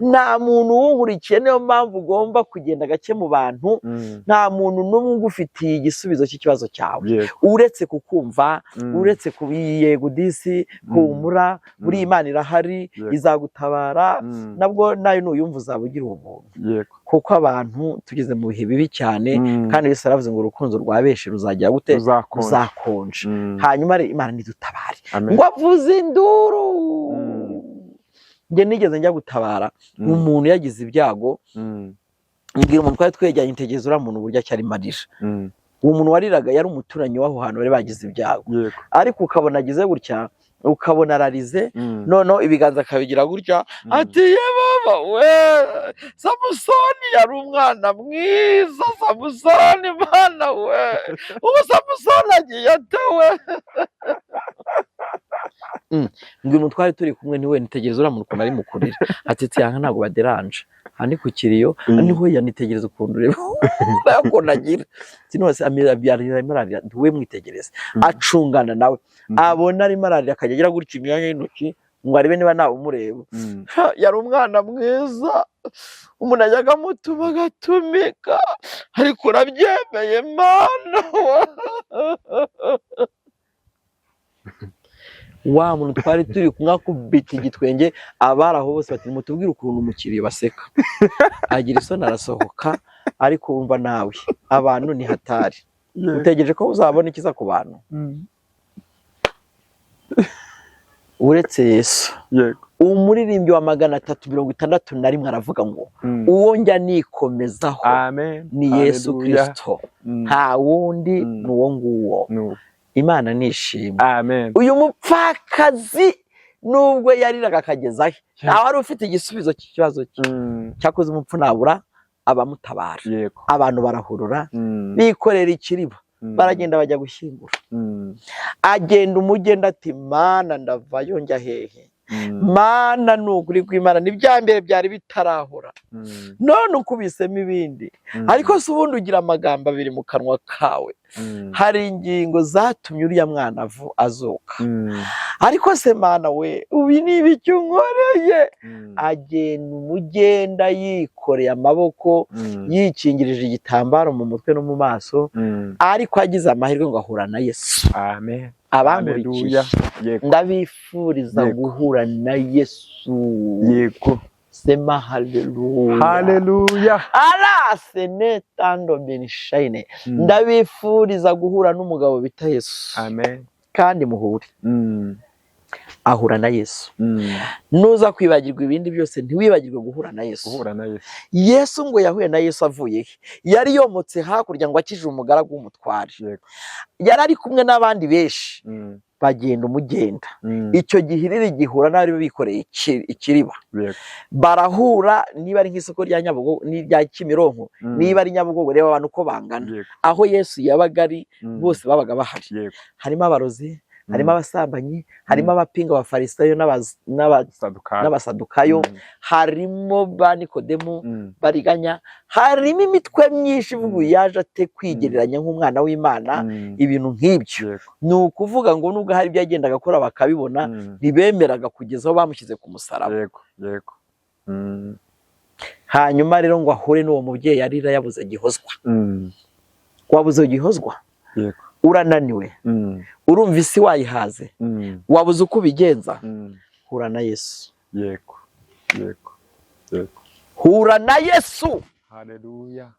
Speaker 1: Nta muntu uwunkurikiye, niyo mpamvu ugomba kugenda gake mu bantu. Nta muntu n'umwe ugufitiye igisubizo cy'ikibazo cyawe, uretse kukumva, uretse ku yego disi, humura, buriya Imana irahari, izagutabara. Nabwo nayo nuyumva uzaba ugira ubuntu, kuko abantu tugeze mu bihe bibi cyane. Kandi Yesu yaravuze ngo urukundo rwa benshi ruzajya gute?
Speaker 2: Ruzakonja.
Speaker 1: Ruzakonja. Hanyuma rero Imana nidutabare.
Speaker 2: Amen.
Speaker 1: Ngo avuze induru. Njye nigeze njya gutabara umuntu yagize ibyago, mbwira umuntu twari twegeranye: "Ntegereza uriya muntu uburyo acyarimo arira." Uwo muntu wariraga yari umuturanyi w'aho hantu bari bagize ibyago. Ariko ukabona agize gutya, ukabona ararize, noneho ibiganza akabigira gutya, ati: "Ye baba we, Samusoni yari umwana mwiza, Samusoni mwana we, ubu Samusoni agiye atewe." Mbwira umuntu twari turi kumwe: "Niwe nitegereza uriya muntu ukuntu ari mukurira." Ati: "Tiyanka ntabwo baderanje aha, ni ku kiriyo." Niho yanitegereza ukuntu ureba ukuntu agira sinose arimo ararira, we mwitegereze. Acungana nawe, abona arimo ararira, akajya agira gutya imyanya y'intoki ngo arebe niba nawe umureba. Yari umwana mwiza, umuntu ajyaga amutuma agatumika, ariko urabyemeye Mana. Wa muntu twari turi kumwe akubita igitwenge, abari aho bose bati: "Mutubwire ukuntu umukiriya baseka." Agira isoni arasohoka. Ariko wumva nawe, abantu ni hatari. Utegereje ko uzabona ikiza ku bantu? Uretse Yesu. Umuririmbyi wa 361 aravuga ngo uwo njya nikomezaho
Speaker 2: Amen.
Speaker 1: ni Yesu
Speaker 2: Hallelujah.
Speaker 1: Kristo,
Speaker 2: Mm.
Speaker 1: nta wundi,
Speaker 2: Mm.
Speaker 1: ni uwo nguwo.
Speaker 2: No.
Speaker 1: Imana nishimwe.
Speaker 2: Amen.
Speaker 1: Uyu mupfakazi nubwo yariraga akageza he, ntawe wari ufite igisubizo cy'ikibazo cye. Cyakoze umupfu nabura abamutabara. Abantu barahurura, bikorera ikiriba, baragenda bajya gushyingura. Agenda umugenda ati: "Mana, ndavayo njya hehe? Mana, ni ukuri kw'Imana, ni bya mbere byari bitarahura, none ukubisemo ibindi. Ariko se ubundi ugira amagambo abiri mu kanwa kawe? Hari ingingo zatumye uriya mwana azuka. Ariko se Mana we, ubu ni ibiki unkoreye?" Agenda umugenda yikoreye amaboko, yikingirije igitambaro mu mutwe no mu maso, ariko agize amahirwe ngo ahura na Yesu.
Speaker 2: Amen.
Speaker 1: Abankurikiye,
Speaker 2: Hallelujah. Yego.
Speaker 1: ndabifuriza guhura na Yesu. Sema haleluya.
Speaker 2: Hallelujah.
Speaker 1: Arase benishayine. Ndabifuriza guhura n'umugabo bita Yesu.
Speaker 2: Amen.
Speaker 1: Kandi muhure. Ahura na Yesu. Nuza kwibagirwa ibindi byose, ntiwibagirwe guhura na Yesu.
Speaker 2: Guhura na Yesu.
Speaker 1: Yesu ngo yahuye na Yesu avuye he? Yari yomotse hakurya ngo akije umugaragu w'umutware. Yari ari kumwe n'abandi benshi, bagenda umugenda. Icyo gihe iriri gihura n'abari bikoreye ikiriba. Barahura, niba ari nk'isoko rya Nyabugogo n'irya Kimironko, niba ari Nyabugogo, reba abantu uko bangana. Aho Yesu yabaga ari, bose babaga bahari. Harimo abarozi, harimo abasambanyi, harimo abapinga, abafarisayo
Speaker 2: Sadukayo.
Speaker 1: n'abasadukayo, harimo ba Nikodemu bariganya, harimo imitwe myinshi ivuga yaje ate kwigereranya nk'umwana w'Imana, ibintu nk'ibyo. Ni ukuvuga ngo nubwo hari ibyo yagendaga akora bakabibona, ntibemeraga kugeza aho bamushyize ku musaraba.
Speaker 2: Yego. Yego.
Speaker 1: Hanyuma rero ngo ahure n'uwo mubyeyi arira yabuze gihozwa. Wabuze gihozwa, urananiwe, urumva isi wayihaze, wabuze uko ubigenza, hura na Yesu.
Speaker 2: Yego. Yego. Yego.
Speaker 1: Hura na Yesu.
Speaker 2: Hallelujah.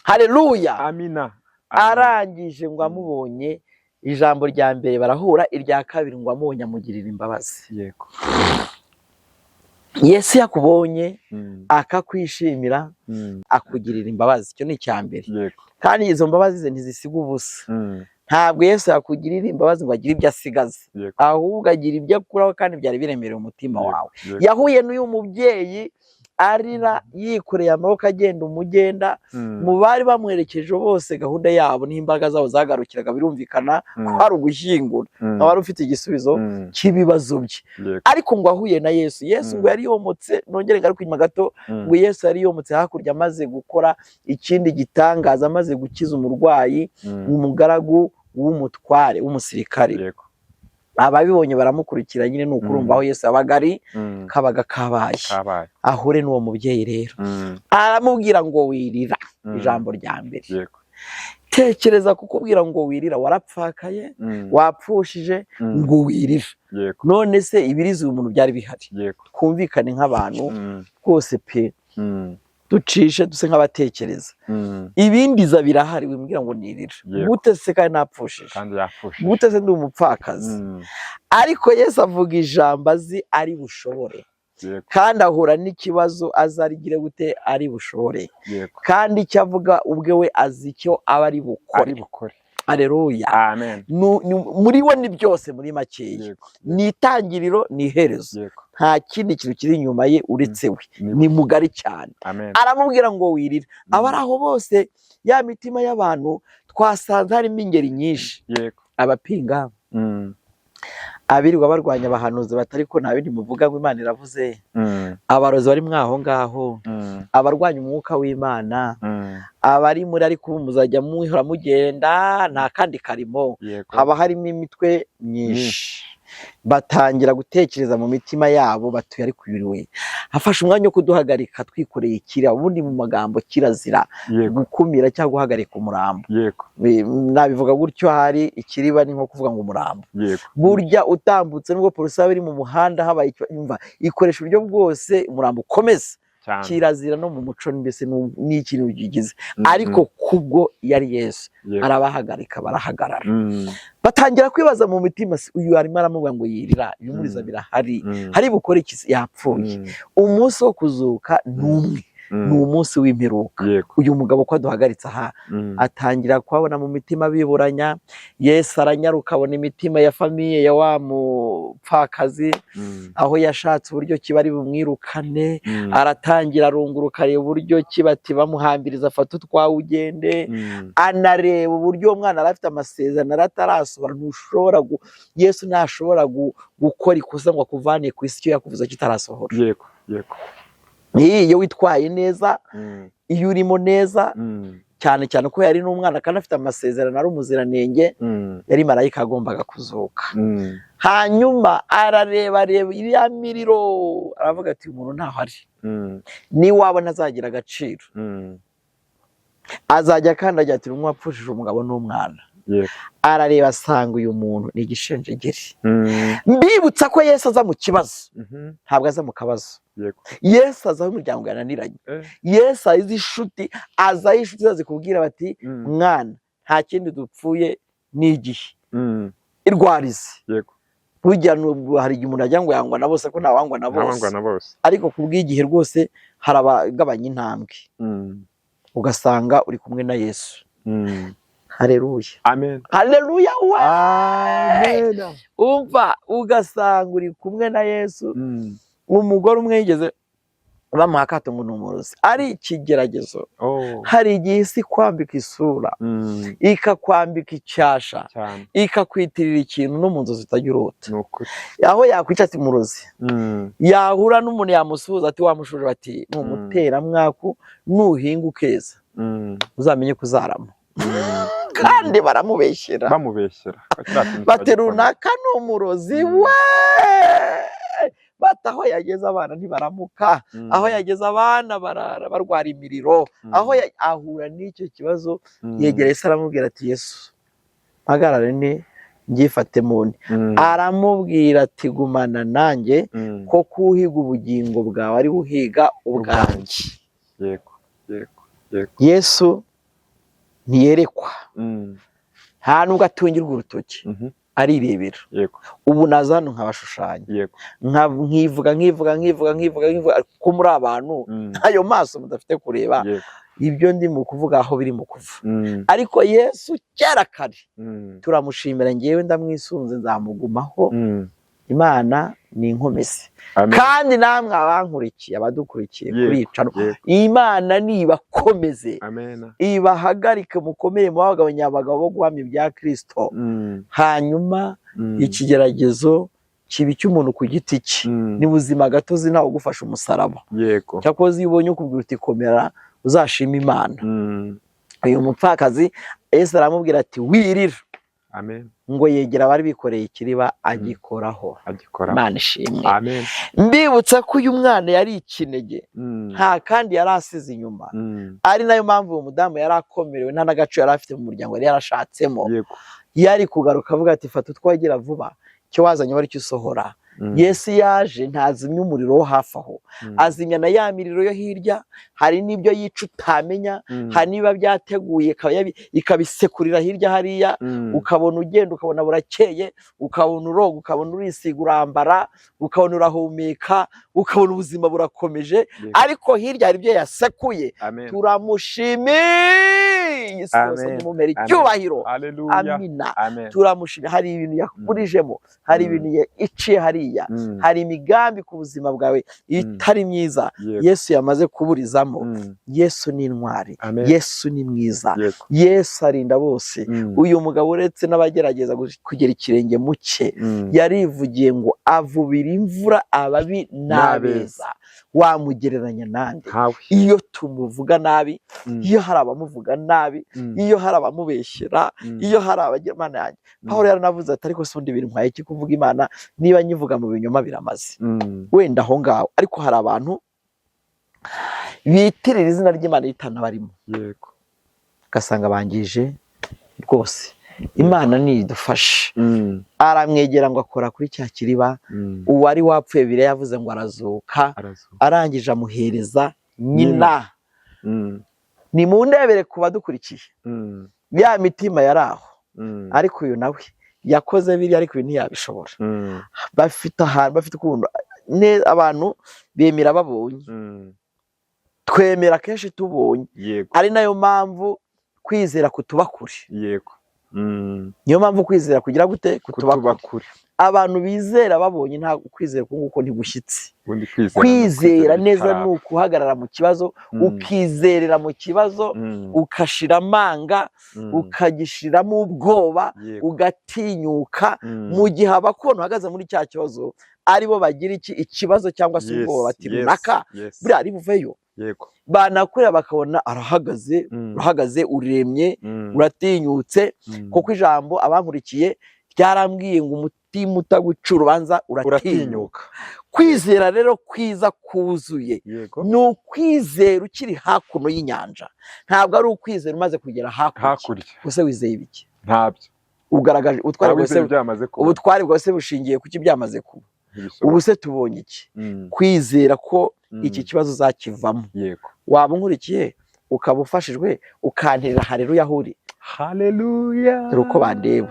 Speaker 1: Haleluya.
Speaker 2: Amina.
Speaker 1: Arangije ngo amubonye, ijambo rya mbere barahura, irya kabiri ngo amubonye amugirira imbabazi. Yesu yakubonye akakwishimira, akugirira imbabazi. Icyo ni icya mbere. Kandi izo mbabazi ze ntizisiga ubusa. Ntabwo Yesu yakugirira imbabazi ngo agire ibyo asigaza, ahubwo agira ibyo akuraho kandi byari biremereye umutima wawe. Yahuye n'uyu mubyeyi arira yikoreye amaboko, agenda umugenda. Mu bari bamuherekeje bose, gahunda yabo n'imbaraga zabo zagarukiraga, birumvikana ko hari ugushyingura, wari ufite igisubizo cy'ibibazo bye. Ariko ngo ahuye na Yesu, Yesu ngo yari yomotse, nongere ngaruke inyuma gato, ngo Yesu yari yomotse hakurya amaze gukora ikindi gitangaza, amaze gukiza umurwayi, umugaragu w'umutware w'umusirikare. Ababibonye baramukurikira nyine, ni ukurumva aho Yesu yabaga ari, kabaga kabaye.
Speaker 2: Kabaye.
Speaker 1: Ahure n'uwo mubyeyi rero, aramubwira ngo wirira. Ijambo rya mbere, tekereza kukubwira ngo wirira, warapfakaye, wapfushije, ngo wirira. None se ibiriza uyu muntu byari bihari? Twumvikane nk'abantu rwose pe, ducishe duse nk'abatekereza. Ibindiza birahari, wimbwira ngo nirira. Gute se kandi napfushije?
Speaker 2: Kandi yapfushije.
Speaker 1: Gute se ndi umupfakazi? Ariko Yesu avuga ijambo azi ari bushobore. Kandi ahura n'ikibazo azi arigire gute, ari bushobore. Kandi icyo avuga ubwe we azi icyo aba ari bukore.
Speaker 2: Ari bukore.
Speaker 1: Aleluya.
Speaker 2: Amen.
Speaker 1: Muri we ni byose muri makeya. Ni itangiriro, ni iherezo. Nta kindi kintu kiri inyuma ye uretse we. Ni mugari cyane.
Speaker 2: Amen.
Speaker 1: Aramubwira ngo wirira. Abari aho bose, ya mitima y'abantu twasanze harimo ingeri nyinshi, abapinga, abirirwa barwanya abahanuzi batari ko nta bindi muvuga ngo Imana iravuze, abarozi bari mwaho ngaho, abarwanya umwuka w'Imana, abari muri ariko ubu muzajya muhora mugenda nta kandi karimo. Haba harimo imitwe myinshi, batangira gutekereza mu mitima yabo batuye, ariko uyu we afashe umwanya wo kuduhagarika twikoreye ikiriba. Ubundi mu magambo kirazira gukumira cyangwa guhagarika umurambo. Nabivuga gutyo, hari ikiriba ni nko kuvuga ngo umurambo. Burya utambutse, nubwo polisi yaba iri mu muhanda, habaye yumva ikoresha uburyo bwose umurambo ukomeza.
Speaker 2: Cyane.
Speaker 1: Kirazira no mu muco, mbese ni ikintu gigize, ariko kubwo yari Yesu, arabahagarika, barahagarara. Batangira kwibaza mu mitima, se uyu arimo aramuvuga ngo yirira ibimuriza, birahari, hari bukore iki se? Yapfuye. Umunsi wo kuzuka ni umwe, ni umunsi w'imperuka. Uyu mugabo ko aduhagaritse aha? Atangira kuhabona mu mitima biburanya. Yesu aranyaruka, abona imitima ya famille ya wa mupfakazi, aho yashatse uburyo ki bari bumwirukane. Aratangira arunguruka, areba uburyo ki bati bamuhambiriza, afata utwawe ugende. Anareba uburyo uwo mwana yari afite amasezerano yari atarasohora. Ntushobora Yesu ntashobora gukora ikosa ngo akuvane ku isi icyo yakuvuze kitarasohora.
Speaker 2: yego yego
Speaker 1: Iyo witwaye neza, iyo urimo neza, cyane cyane ko yari n'umwana kandi afite amasezerano, ari umuziranenge, yari marayika, agombaga kuzuka. Hanyuma arareba, areba iriya miriro, aravuga ati: "Uyu muntu ntaho ari, niwaba ntazagira agaciro, azajya akandagira ati umwe wapfushije umugabo n'umwana." Arareba asanga uyu muntu ni igishenjegeri. Mbibutsa ko Yesu aza mu kibazo, ntabwo aza mu kabazo. Yesu aza aho imiryango yananiranye. Yesu azi inshuti, aza aho inshuti zikubwira bati: "Mwana, nta kindi dupfuye, ni igihe, irwarize." Burya hari igihe umuntu ajya ngo yangwa na bose, ko ntawangwa na bose.
Speaker 2: Ntawangwa na bose.
Speaker 1: Ariko ku bw'igihe rwose hari abagabanya intambwe, ugasanga uri kumwe na Yesu. Hareruya!
Speaker 2: Amen.
Speaker 1: Hareruya we!
Speaker 2: Amen.
Speaker 1: Umva, ugasanga uri kumwe na Yesu. Umugore umwe yigeze bamuha akato ngo ni umurozi, ari ikigeragezo. Hari igihe isi kwambika isura, ikakwambika icyasha, ikakwitirira ikintu no mu nzozi utajya urota.
Speaker 2: Ni ukuri.
Speaker 1: Aho yakwica ati murozi, yahura n'umuntu yamusuhuza ati wamushuje, bati ni umuteramwaku, nuhinga ukeza uzamenye ko uzarama. Kandi baramubeshyera.
Speaker 2: Bamubeshyera. Kiriya kintu
Speaker 1: Bati
Speaker 2: kiba gikomeye.
Speaker 1: runaka ni umurozi we, bati aho yageze abana ntibaramuka, aho yageze abana barara barwara imiriro, aho ahura n'icyo kibazo. Yegera Yesu, aramubwira ati: "Yesu, mpagarare ni ngifate mu nti." Aramubwira ati: "Gumana nanjye, ko kuhiga ubugingo bwawe ari uhiga ubwanjye."
Speaker 2: yego yego yego
Speaker 1: Yesu ntiyerekwa, nta nubwo atungirwa urutoki, arirebera. Ubu naza hano nkabashushanya, nkivuga, nkivuga, nkivuga, nkivuga, nkivuga ko muri abantu, ayo maso mudafite kureba ibyo ndi mu kuvuga aho biri mu kuva. Ariko Yesu kera kare, turamushimira, ngewe ndamwisunze, nzamugumaho. Imana ni inkomezi.
Speaker 2: Amen.
Speaker 1: Kandi namwe abankurikiye, abadukurikiye kuri iyi channel, Imana nibakomeze,
Speaker 2: Amen.
Speaker 1: ibahagarike, mukomere mu bagabo nyabagabo bo guhamya ibya Kristo. Hanyuma ikigeragezo kiba icy'umuntu ku giti cye, ni buzima gatozi, ntawe ugufasha umusaraba. Cyakoze iyo ubonye ukubwira uti komera, uzashima Imana. Uyu mupfakazi, Yesu aramubwira ati: "Wirira."
Speaker 2: Amen.
Speaker 1: Ngo yegera abari bikoreye ikiriba, agikoraho.
Speaker 2: Agikora.
Speaker 1: Imana ishimwe.
Speaker 2: Amen.
Speaker 1: Mbibutsa ko uyu mwana yari ikinege, nta kandi yari asize inyuma, ari nayo mpamvu uwo mudamu yari akomerewe, nta n'agaciro yari afite mu muryango yari yarashatsemo. Yari kugaruka avuga ati: "Fata utwagira vuba, icyo wazanye bari cyo usohora." Yesu yaje ntazimya umuriro wo hafi aho, azimya na ya miriro yo hirya. Hari n'ibyo yica utamenya, hari n'ibiba byateguye ikabisekurira hirya hariya. Ukabona ugenda, ukabona burakeye, ukabona uroga, ukabona urisiga, urambara, ukabona urahumeka, ukabona ubuzima burakomeje, ariko hirya hari ibyo yasekuye.
Speaker 2: Amen.
Speaker 1: Turamushimiye, isi yose
Speaker 2: Amen.
Speaker 1: nimumere
Speaker 2: Amen.
Speaker 1: icyubahiro.
Speaker 2: Haleluya.
Speaker 1: Amina.
Speaker 2: Amen.
Speaker 1: Turamushimiye, hari ibintu yakuburijemo, hari ibintu iciye hariya, hari imigambi ku buzima bwawe itari myiza Yesu yamaze kuburizamo. Yesu ni intwari.
Speaker 2: Amen.
Speaker 1: Yesu ni mwiza. Yesu arinda bose. Uyu mugabo, uretse n'abagerageza kugera ikirenge mu cye, yarivugiye ngo avubira imvura ababi n'abeza. Wamugereranya nande?
Speaker 2: Ntawe.
Speaker 1: Iyo tumuvuga nabi, iyo hari abamuvuga nabi, iyo hari abamubeshyera, iyo hari abagira, Imana yanjye. Pawulo yaranavuze ati: "Ariko se ubundi bintwaye iki kuvuga Imana niba nyivuga mu binyoma?" Biramaze wenda aho ngaho, ariko hari abantu bitirira izina ry'Imana ritanabarimo, ugasanga bangije rwose. Imana nidufashe. Aramwegera ngo akora kuri cya kiriba, uwari wapfuye, bire yavuze ngo arazuka.
Speaker 2: Arazuka.
Speaker 1: Arangije amuhereza Nyina. Ni mu ndebere ku badukurikiye, ya mitima yari aho, ariko uyu nawe yakoze biriya, ariko uyu ntiyabishobora. Bafite ahantu, bafite ukuntu abantu bemera babonye. Twemera kenshi tubonye, ari nayo mpamvu kwizera kutuba kure. Niyo mpamvu kwizera kugira gute? Kutuba
Speaker 2: Kutuba
Speaker 1: kure.
Speaker 2: kure.
Speaker 1: Abantu bizera babonye, nta kwizera uku nguko ntigushyitse.
Speaker 2: Ubundi kwizera
Speaker 1: Kwizera neza
Speaker 2: bitaraba.
Speaker 1: ni ukuhagarara mu kibazo, ukizerera mu kibazo, ukashira amanga, ukagishiramo ubwoba, ugatinyuka, mu gihe abakuntu uhagaze muri cya kibazo aribo bagira iki ikibazo cyangwa se ubwoba, bati runaka buriya ari buveyo. Banakureba bakabona arahagaze, urahagaze, uremye, uratinyutse, kuko ijambo abankurikiye ryarambwiye ngo umutima utaguca urubanza uratinyuka.
Speaker 2: Uratinyuka.
Speaker 1: Kwizera rero kwiza kuzuye ni ukwizera ukiri hakuno y'inyanja, ntabwo ari ukwizera umaze kugera hakurya.
Speaker 2: Hakurya.
Speaker 1: Ese wizeye ibiki?
Speaker 2: Ntabyo.
Speaker 1: Ugaragaje ubutwari
Speaker 2: Waba
Speaker 1: bwose.
Speaker 2: wizeye byamaze kuba.
Speaker 1: Ubutwari bwose bushingiye kuki byamaze kuba?
Speaker 2: Ntibishoboka.
Speaker 1: Ubu se tubonye iki? Kwizera ko iki kibazo uzakivamo. Waba unkurikiye ukaba ufashijwe, ukanterera hareruya aho uri.
Speaker 2: Haleluya.
Speaker 1: Dore uko bandeba.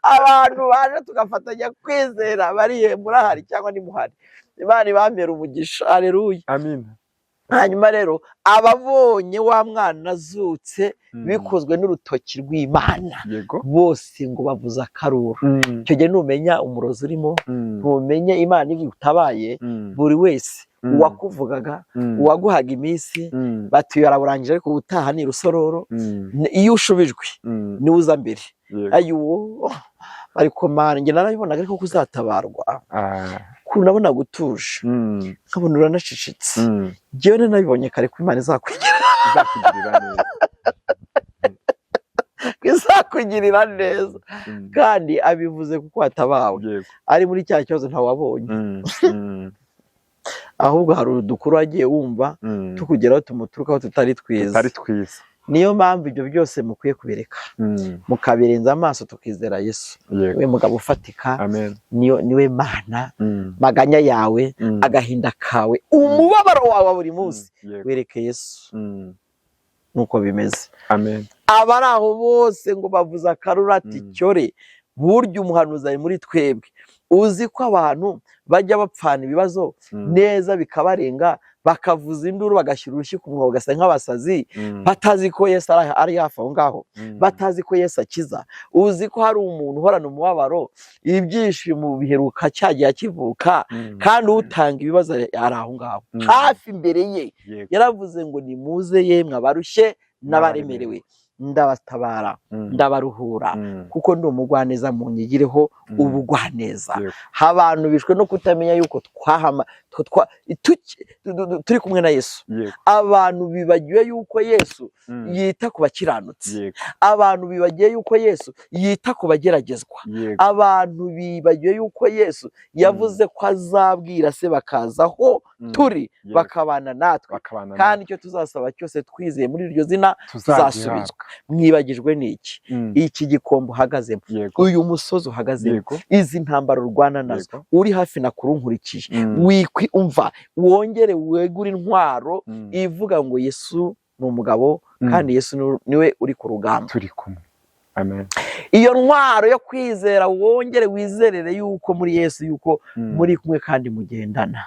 Speaker 1: Abantu baje tugafatanya kwizera bariye, murahari cyangwa ntimuhari? Imana ibambere umugisha. Hareruya.
Speaker 2: Amina.
Speaker 1: Hanyuma rero ababonye wa mwana azutse bikozwe n'urutoki rw'Imana, bose ngo bavuze akaruru. Icyo gihe numenya umurozi urimo, ntumenye Imana igutabaye. Buri wese, uwakuvugaga, uwaguhaga iminsi, batuye araburangije, ariko ubutaha ni rusororo. Iyo ushubijwe niwe uza mbere. Ayuwo, ariko Mana, njye narabibonaga, ariko kuzatabarwa, ukuntu nabonaga utuje, nkabona uranacecetse, njyewe nabibonye kare ko Imana izakugirira
Speaker 2: Izakugirira neza.
Speaker 1: Izakugirira neza. Kandi abivuze kuko watabawe. Ari muri cya kibazo ntawabonye, ahubwo hari udukuru wagiye wumva tukugeraho, tumuturukaho tutari twiza.
Speaker 2: Tutari twiza.
Speaker 1: Niyo mpamvu ibyo byose mukwiye kubireka, mukabirenza amaso, tukizera Yesu, we mugabo ufatika.
Speaker 2: Amen.
Speaker 1: Niyo niwe Mana. Maganya yawe, agahinda kawe, umubabaro wawe wa buri munsi, wereke Yesu. Nuko bimeze.
Speaker 2: Amen.
Speaker 1: Abari aho bose ngo bavuze akaruru ati cyore, burya umuhanuzi ari muri twebwe. Uzi ko abantu bajya bapfana ibibazo neza bikabarenga, bakavuza induru, bagashyira urushyi ku munwa, bagasa nk'abasazi, batazi ko Yesu ari hafi aho ngaho, batazi ko Yesu akiza. Uzi ko hari umuntu uhorana umubabaro, ibyishimo biheruka cyagiye akivuka, kandi utanga ibibazo ari aho ngaho hafi imbere ye. Yaravuze ngo nimuze yemwe abarushye n'abaremerewe, ndabatabara, ndabaruhura, kuko ndi umugwaneza, munyigireho ubugwaneza. Abantu bishwe no kutamenya yuko twahama turi kumwe na Yesu. Abantu bibagiwe yuko Yesu yita ku bakiranutsi. Abantu bibagiwe yuko Yesu yita ku bageragezwa. Abantu bibagiwe yuko Yesu yavuze ko azabwira se bakaza aho turi, bakabana natwe,
Speaker 2: Bakabana.
Speaker 1: kandi icyo tuzasaba cyose twizeye muri iryo zina
Speaker 2: Tuzasubizwa.
Speaker 1: tuzasubizwa. Mwibagijwe n'iki? Iki gikombe uhagazemo, uyu musozi uhagazemo, izi ntambaro urwana nazo, uri hafi na kure unkurikiye, wikwi umva wongere wegure intwaro ivuga ngo Yesu ni umugabo, kandi Yesu niwe uri ku rugamba.
Speaker 2: Turi kumwe. Amen.
Speaker 1: Iyo ntwaro yo kwizera, wongere wizerere yuko muri Yesu yuko muri kumwe kandi mugendana.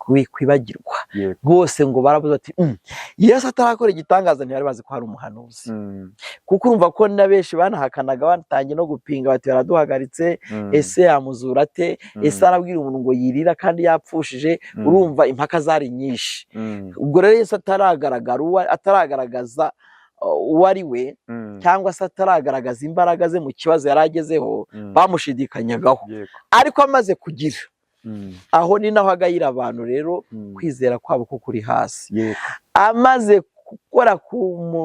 Speaker 1: Wikwibagirwa. Bose ngo baravuze bati Yesu atarakora igitangaza ntibari bazi ko hari umuhanuzi." Kuko urumva ko na benshi banahakanaga, batangiye no gupinga bati baraduhagaritse, ese yamuzura ate? Ese arabwira umuntu ngo yirira kandi yapfushije? Urumva impaka zari nyinshi. Ubwo rero Yesu ataragaragara ataragaragaza uwo ari we, cyangwa se ataragaragaza imbaraga ze mu kibazo yari agezeho, bamushidikanyagaho. Ariko amaze kugira, aho ni naho agayira abantu rero kwizera kwabo ko kuri hasi. Amaze gukora ku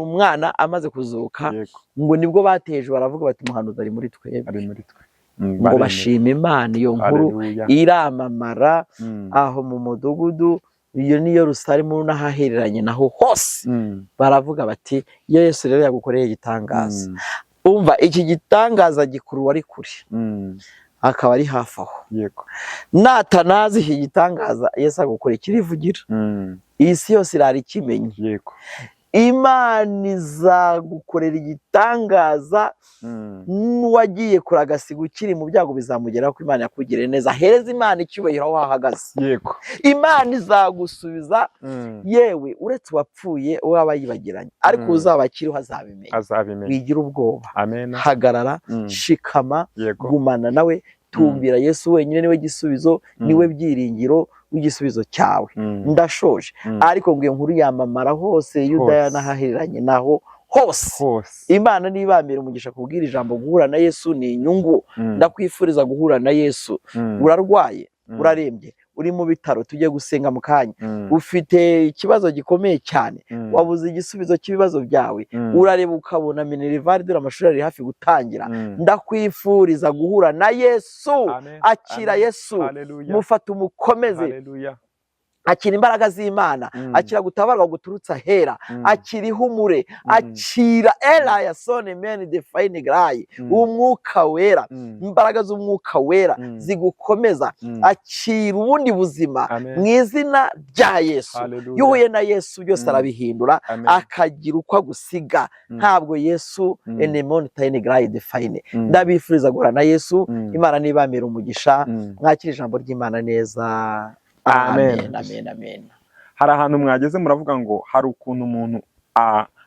Speaker 1: mwana, amaze kuzuka, ngo nibwo bateje baravuga bati umuhanuzi ari muri twebwe.
Speaker 2: Ari muri twe.
Speaker 1: Ngo
Speaker 2: Baremera.
Speaker 1: bashima Imana. Iyo nkuru
Speaker 2: Haleluya.
Speaker 1: iramamara aho mu mudugudu iyo niyo Yerusalemu n'ahahereranye naho hose. Baravuga bati iyo Yesu rero yagukoreye igitangaza, umva iki gitangaza gikuru wari kure. Akaba ari hafi aho. Natanazi iki gitangaza Yesu agukora, ikirivugira. Iyi si yose irara ikimenye. Imana izagukorera igitangaza. N'uwagiye kure agasiga ukiri mu byago, bizamugeraho ko Imana yakugiriye neza. Hereza Imana icyubahiro aho wahagaze. Imana izagusubiza. Yewe, uretse uwapfuye waba yibagiranye, ariko uzaba akiriho azabimenya.
Speaker 2: Azabimenya.
Speaker 1: Wigira ubwoba.
Speaker 2: Amen.
Speaker 1: Hagarara, shikama, gumana nawe, tumbira Yesu wenyine. Niwe gisubizo, niwe byiringiro w'igisubizo cyawe. Ndashoje. Ariko ngo iyo nkuru yamamara hose Yudaya
Speaker 2: Hose.
Speaker 1: n'ahahereranye naho hose.
Speaker 2: Hose.
Speaker 1: Imana nibambera umugisha kubwira ijambo. Guhura na Yesu ni inyungu. Ndakwifuriza guhura na Yesu. Urarwaye, urarembye, uri mu bitaro, tujye gusenga mu kanya. Ufite ikibazo gikomeye cyane, wabuze igisubizo cy'ibibazo byawe, urareba ukabona minerval, dore amashuri ari hafi gutangira. Ndakwifuriza guhura na Yesu.
Speaker 2: Amen.
Speaker 1: Akira
Speaker 2: Amen.
Speaker 1: Yesu.
Speaker 2: Haleluya.
Speaker 1: Mufate, umukomeze.
Speaker 2: Haleluya.
Speaker 1: Akira imbaraga z'Imana. Akira gutabarwa guturutse ahera. Akira ihumure. Akira era ya sone meni de fayini garayi, Umwuka Wera, imbaraga z'Umwuka Wera zigukomeza. Akira ubundi buzima
Speaker 2: Amen.
Speaker 1: mu izina rya Yesu.
Speaker 2: Haleluya.
Speaker 1: Iyo uhuye na Yesu, byose arabihindura,
Speaker 2: Amen.
Speaker 1: akagira uko agusiga. Ntabwo Yesu enemoni tayini garayi de fayine. Ndabifuriza guhura na Yesu. Imana nibamira umugisha. Mwakire ijambo ry'Imana neza.
Speaker 2: Amen.
Speaker 1: Amen, amen, amen.
Speaker 2: Hari ahantu mwageze muravuga ngo hari ukuntu umuntu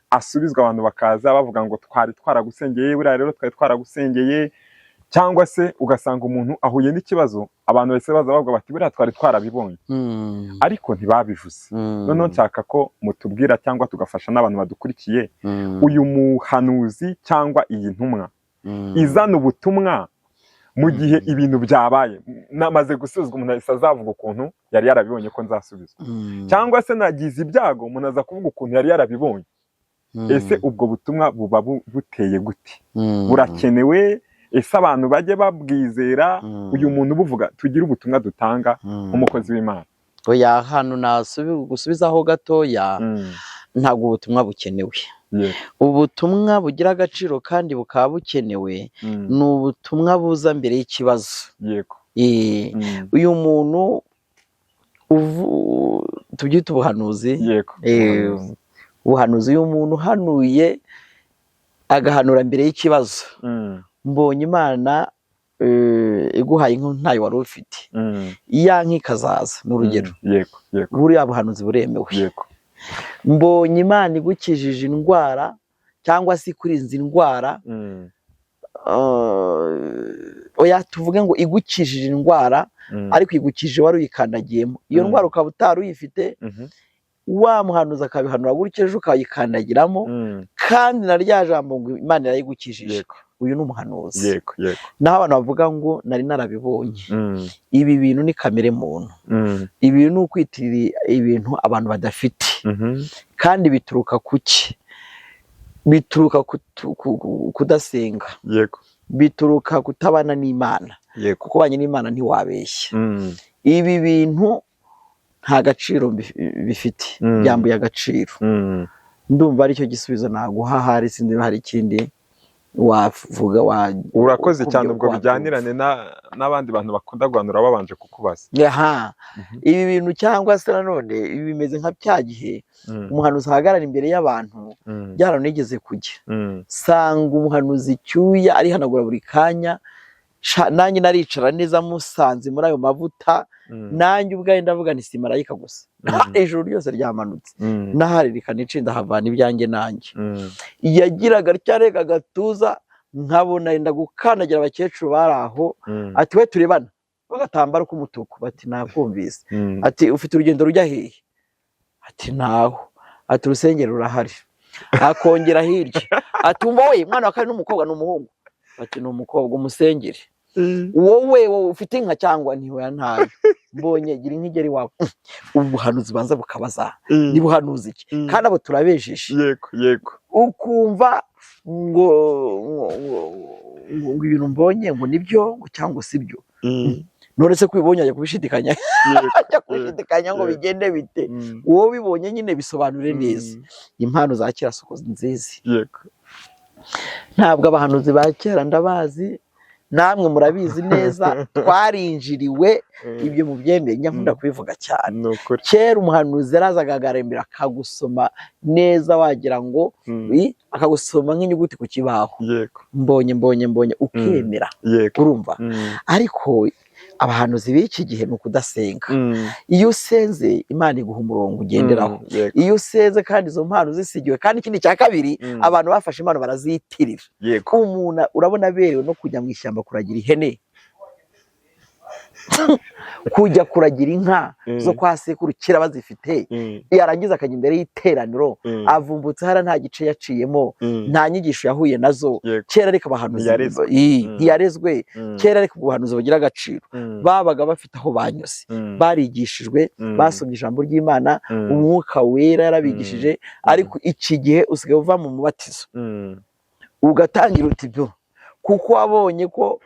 Speaker 2: asubizwa, abantu bakaza bavuga ngo twari twaragusengeye, buriya rero twari twaragusengeye, cyangwa se ugasanga umuntu ahuye n'ikibazo, abantu bahise baza bavuga bati buriya twari twarabibonye, ariko ntibabivuze. Noneho nshaka ko mutubwira cyangwa tugafasha n'abantu badukurikiye, uyu muhanuzi cyangwa iyi ntumwa izana ubutumwa mu gihe ibintu byabaye, namaze gusubizwa, umuntu ahise azavuga ukuntu yari yarabibonye ko nzasubizwa, cyangwa se nagize ibyago, umuntu aza kuvuga ukuntu yari yarabibonye. Ese ubwo butumwa buba buteye gute? Burakenewe? Ese abantu bajye babwizera? Uyu muntu ubuvuga, tugire ubutumwa dutanga nk'umukozi w'Imana.
Speaker 1: Oya, hano gusubizaho gatoya, ntabwo ubutumwa bukenewe. Ubutumwa bugira agaciro kandi bukaba bukenewe ni ubutumwa buza mbere y'ikibazo. Uyu muntu tubyite ubuhanuzi. Ubuhanuzi, uyu muntu uhanuye agahanura mbere y'ikibazo, mbonye Imana iguhaye inka ntayo wari ufite, iya nka ikazaza, ni urugero.
Speaker 2: Yego yego
Speaker 1: Buriya buhanuzi buremewe. Mbonye Imana igukijije indwara cyangwa se ikurinze indwara, oya, tuvuge ngo igukijije indwara, ariko igukijije wari uyikandagiyemo iyo ndwara, ukaba utari uyifite, wa muhanuzi akabihanura gutyo, ejo ukayikandagiramo, kandi na rya jambo ngo Imana irayigukijije, uyu ni umuhanuzi.
Speaker 2: yego yego
Speaker 1: Naho abantu bavuga ngo nari narabibonye, ibi bintu ni kamere muntu. Ibi ni ukwitirira ibintu abantu badafite. Kandi bituruka ku ki? Bituruka kudasenga. Bituruka kutabana n'Imana. Kuko ubanye n'Imana ntiwabeshya. Ibi bintu nta gaciro bifite. Byambuye agaciro. Ndumva aricyo gisubizo naguha. Hari, sinzi niba hari ikindi wavuga wa
Speaker 2: Urakoze
Speaker 1: uko
Speaker 2: cyane. Ubwo
Speaker 1: wabyumva.
Speaker 2: Bijyanirane n'abandi bantu bakunda guhanura babanje kukubaza.
Speaker 1: Aha, ibi bintu cyangwa se nanone ibi bimeze nka bya gihe umuhanuzi ahagarara imbere y'abantu. Byaranigeze kujya, sanga umuhanuzi icyuya arihanagura buri kanya. Nanjye naricara neza, musanze muri ayo mavuta, nanjye ubwanjye ndavuga nti si marayika gusa, ijuru ryose ryamanutse. N'ahari reka nice ndahavana ibyanjye nanjye. Yagiraga atya, arega agatuza, nkabona yenda gukandagira abakecuru bari aho. Ati: "We turebana w'agatambaro k'umutuku." Bati: "Nakumvise." Ati: "Ufite urugendo rujya hehe?" Ati: "Ntaho." Ati: "Urusengero rurahari." Akongera hirya ati: "Umva we mwana wa kane, n'umukobwa ni umuhungu?" Ati: "Ni umukobwa." "Umusengere." "Wowe, wowe ufite inka cyangwa?" "Ntihoya, ntayo." "Mbonye gira inka igera iwawe." Ubuhanuzi banza bukabaza ni buhanuzi iki? Kandi abo turabejeje.
Speaker 2: yego yego
Speaker 1: Ukumva ngo ibintu mbonye ngo nibyo, ngo cyangwa si byo. None se ko ubibonye ajya kubishidikanya? Ajya kubishidikanya ngo bigende bite? Wowe ubibonye nyine bisobanure neza. Impano za kera soko nziza. Ntabwo abahanuzi ba kera ndabazi. Namwe murabizi neza, twarinjiriwe. Ibyo mubyemeye, njya nkunda kubivuga cyane.
Speaker 2: Ni ukuri.
Speaker 1: Kera umuhanuzi yarazaga agarembera, akagusoma neza, wagira ngo akagusoma nk'inyuguti ku kibaho. Mbonye, mbonye, mbonye, ukemera. Urumva? Ariko abahanuzi b'iki gihe ni ukudasenga. Iyo usenze, Imana iguha umurongo ugenderaho. Iyo usenze kandi izo mpano zisigiwe, kandi ikindi cya kabiri, abantu bafashe impano barazitirira. Umuntu urabona aberewe no kujya mu ishyamba kuragira ihene, kujya kuragira inka zo kwa sekuru kera bazifite, yarangiza akajya imbere y'iteraniro, avumbutse hariya, nta gice yaciyemo, nta nyigisho yahuye nazo. Kera ariko abahanuzi
Speaker 2: Ntiyarezwe.
Speaker 1: Ntiyarezwe. Kera ariko ubuhanuzi bugira agaciro, babaga bafite aho banyuze, barigishijwe, basomye ijambo ry'Imana, Umwuka Wera yarabigishije. Ariko iki gihe usigaye uva mu mubatizo, ugatangira uti byo kuko wabonye ko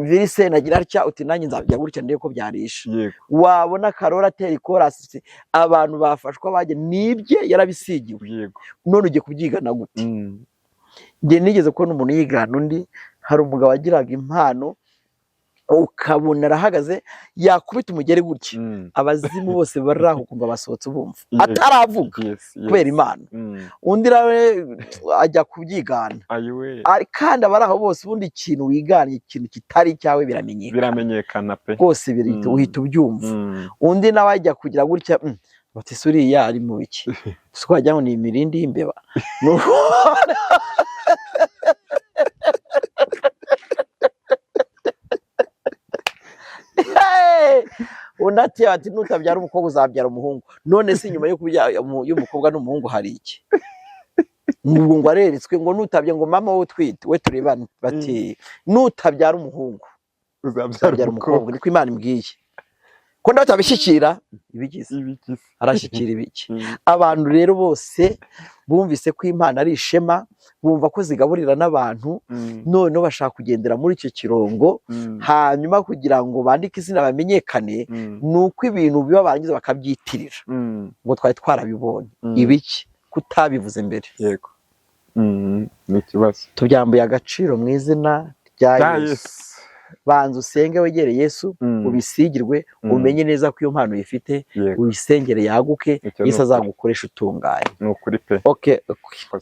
Speaker 1: Viliseni agira atya, uti nanjye nzajya gutya ndebe ko byarisha. Wabona Karora atera ikorasi, abantu bafashwa bajya nibye, yarabisigiwe, none ugiye kubyigana gute? Njye nigeze kubona umuntu yigana undi. Hari umugabo wagiraga impano, ukabona arahagaze, yakubita umugeri gutya, abazimu bose bari aho ukumva basohotse, bumva ataravuga, kubera impano. Undi nawe ajya kubyigana.
Speaker 2: Ayiwe.
Speaker 1: Kandi abari aho bose, ubundi ikintu wiganye, ikintu kitari icyawe, biramenyekana.
Speaker 2: Biramenyekana pe.
Speaker 1: Rwose uhita ubyumva. Undi nawe ajya kugira gutya, bati se uriya ari mu biki? Twagira ngo ni imirindi y'imbeba. Hey! Undi ati nutabyara umukobwa uzabyara umuhungu. None se nyuma yo kubyara y'umukobwa n'umuhungu hari iki? Ngo ngo areretswe ngo nutabye, ngo mama we utwite we turebane, bati nutabyara umuhungu
Speaker 2: uzabyara
Speaker 1: uzabyara umukobwa,
Speaker 2: umukobwa.
Speaker 1: Niko Imana imbwiye ko ndawe utabishyikira ibigize.
Speaker 2: Ibigize.
Speaker 1: Arashyikira ibiki? Abantu rero bose bumvise ko impano ari ishema, bumva ko zigaburira n'abantu, noneho bashaka kugendera muri icyo kirongo. Hanyuma kugira ngo bandike izina bamenyekane, ni uko ibintu biba, barangiza bakabyitirira ngo twari twarabibonye. Ibiki kutabivuze mbere?
Speaker 2: Yego. Ni ikibazo.
Speaker 1: Tubyambuye agaciro mu izina rya
Speaker 2: Rya
Speaker 1: Yesu.
Speaker 2: Yesu.
Speaker 1: Banza usenge, wegere Yesu, ubisigirwe, umenye neza ko iyo mpano uyifite, uyisengere yaguke.
Speaker 2: Icyo ni
Speaker 1: Yesu
Speaker 2: ukuri.
Speaker 1: azagukoresha utunganye.
Speaker 2: Ni ukuri pe.
Speaker 1: Okay.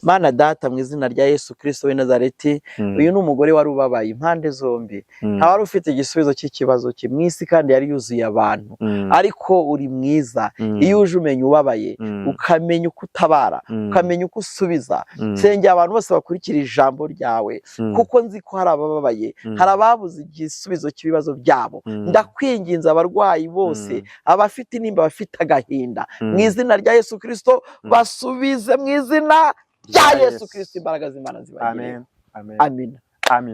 Speaker 1: Mana Data, mu izina rya Yesu Kristo w'i Nazareti, uyu ni umugore wari ubabaye impande zombi, nta wari ufite igisubizo cy'ikibazo cye mu isi, kandi yari yuzuye abantu. Ariko uri mwiza, iyo uje umenya ubabaye, ukamenya uko utabara, ukamenya uko usubiza. Nsengera abantu bose bakurikira ijambo ryawe, kuko nzi ko hari abababaye, hari ababuze igisubizo cy'ibibazo byabo. Ndakwinginze, abarwayi bose, abafite intimba, abafite agahinda, mu izina rya Yesu Kristo basubize, mu izina rya
Speaker 2: Rya
Speaker 1: Yesu
Speaker 2: Yesu.
Speaker 1: Kristo, imbaraga z'Imana zibagere.
Speaker 2: Amen. Amen.
Speaker 1: Amina.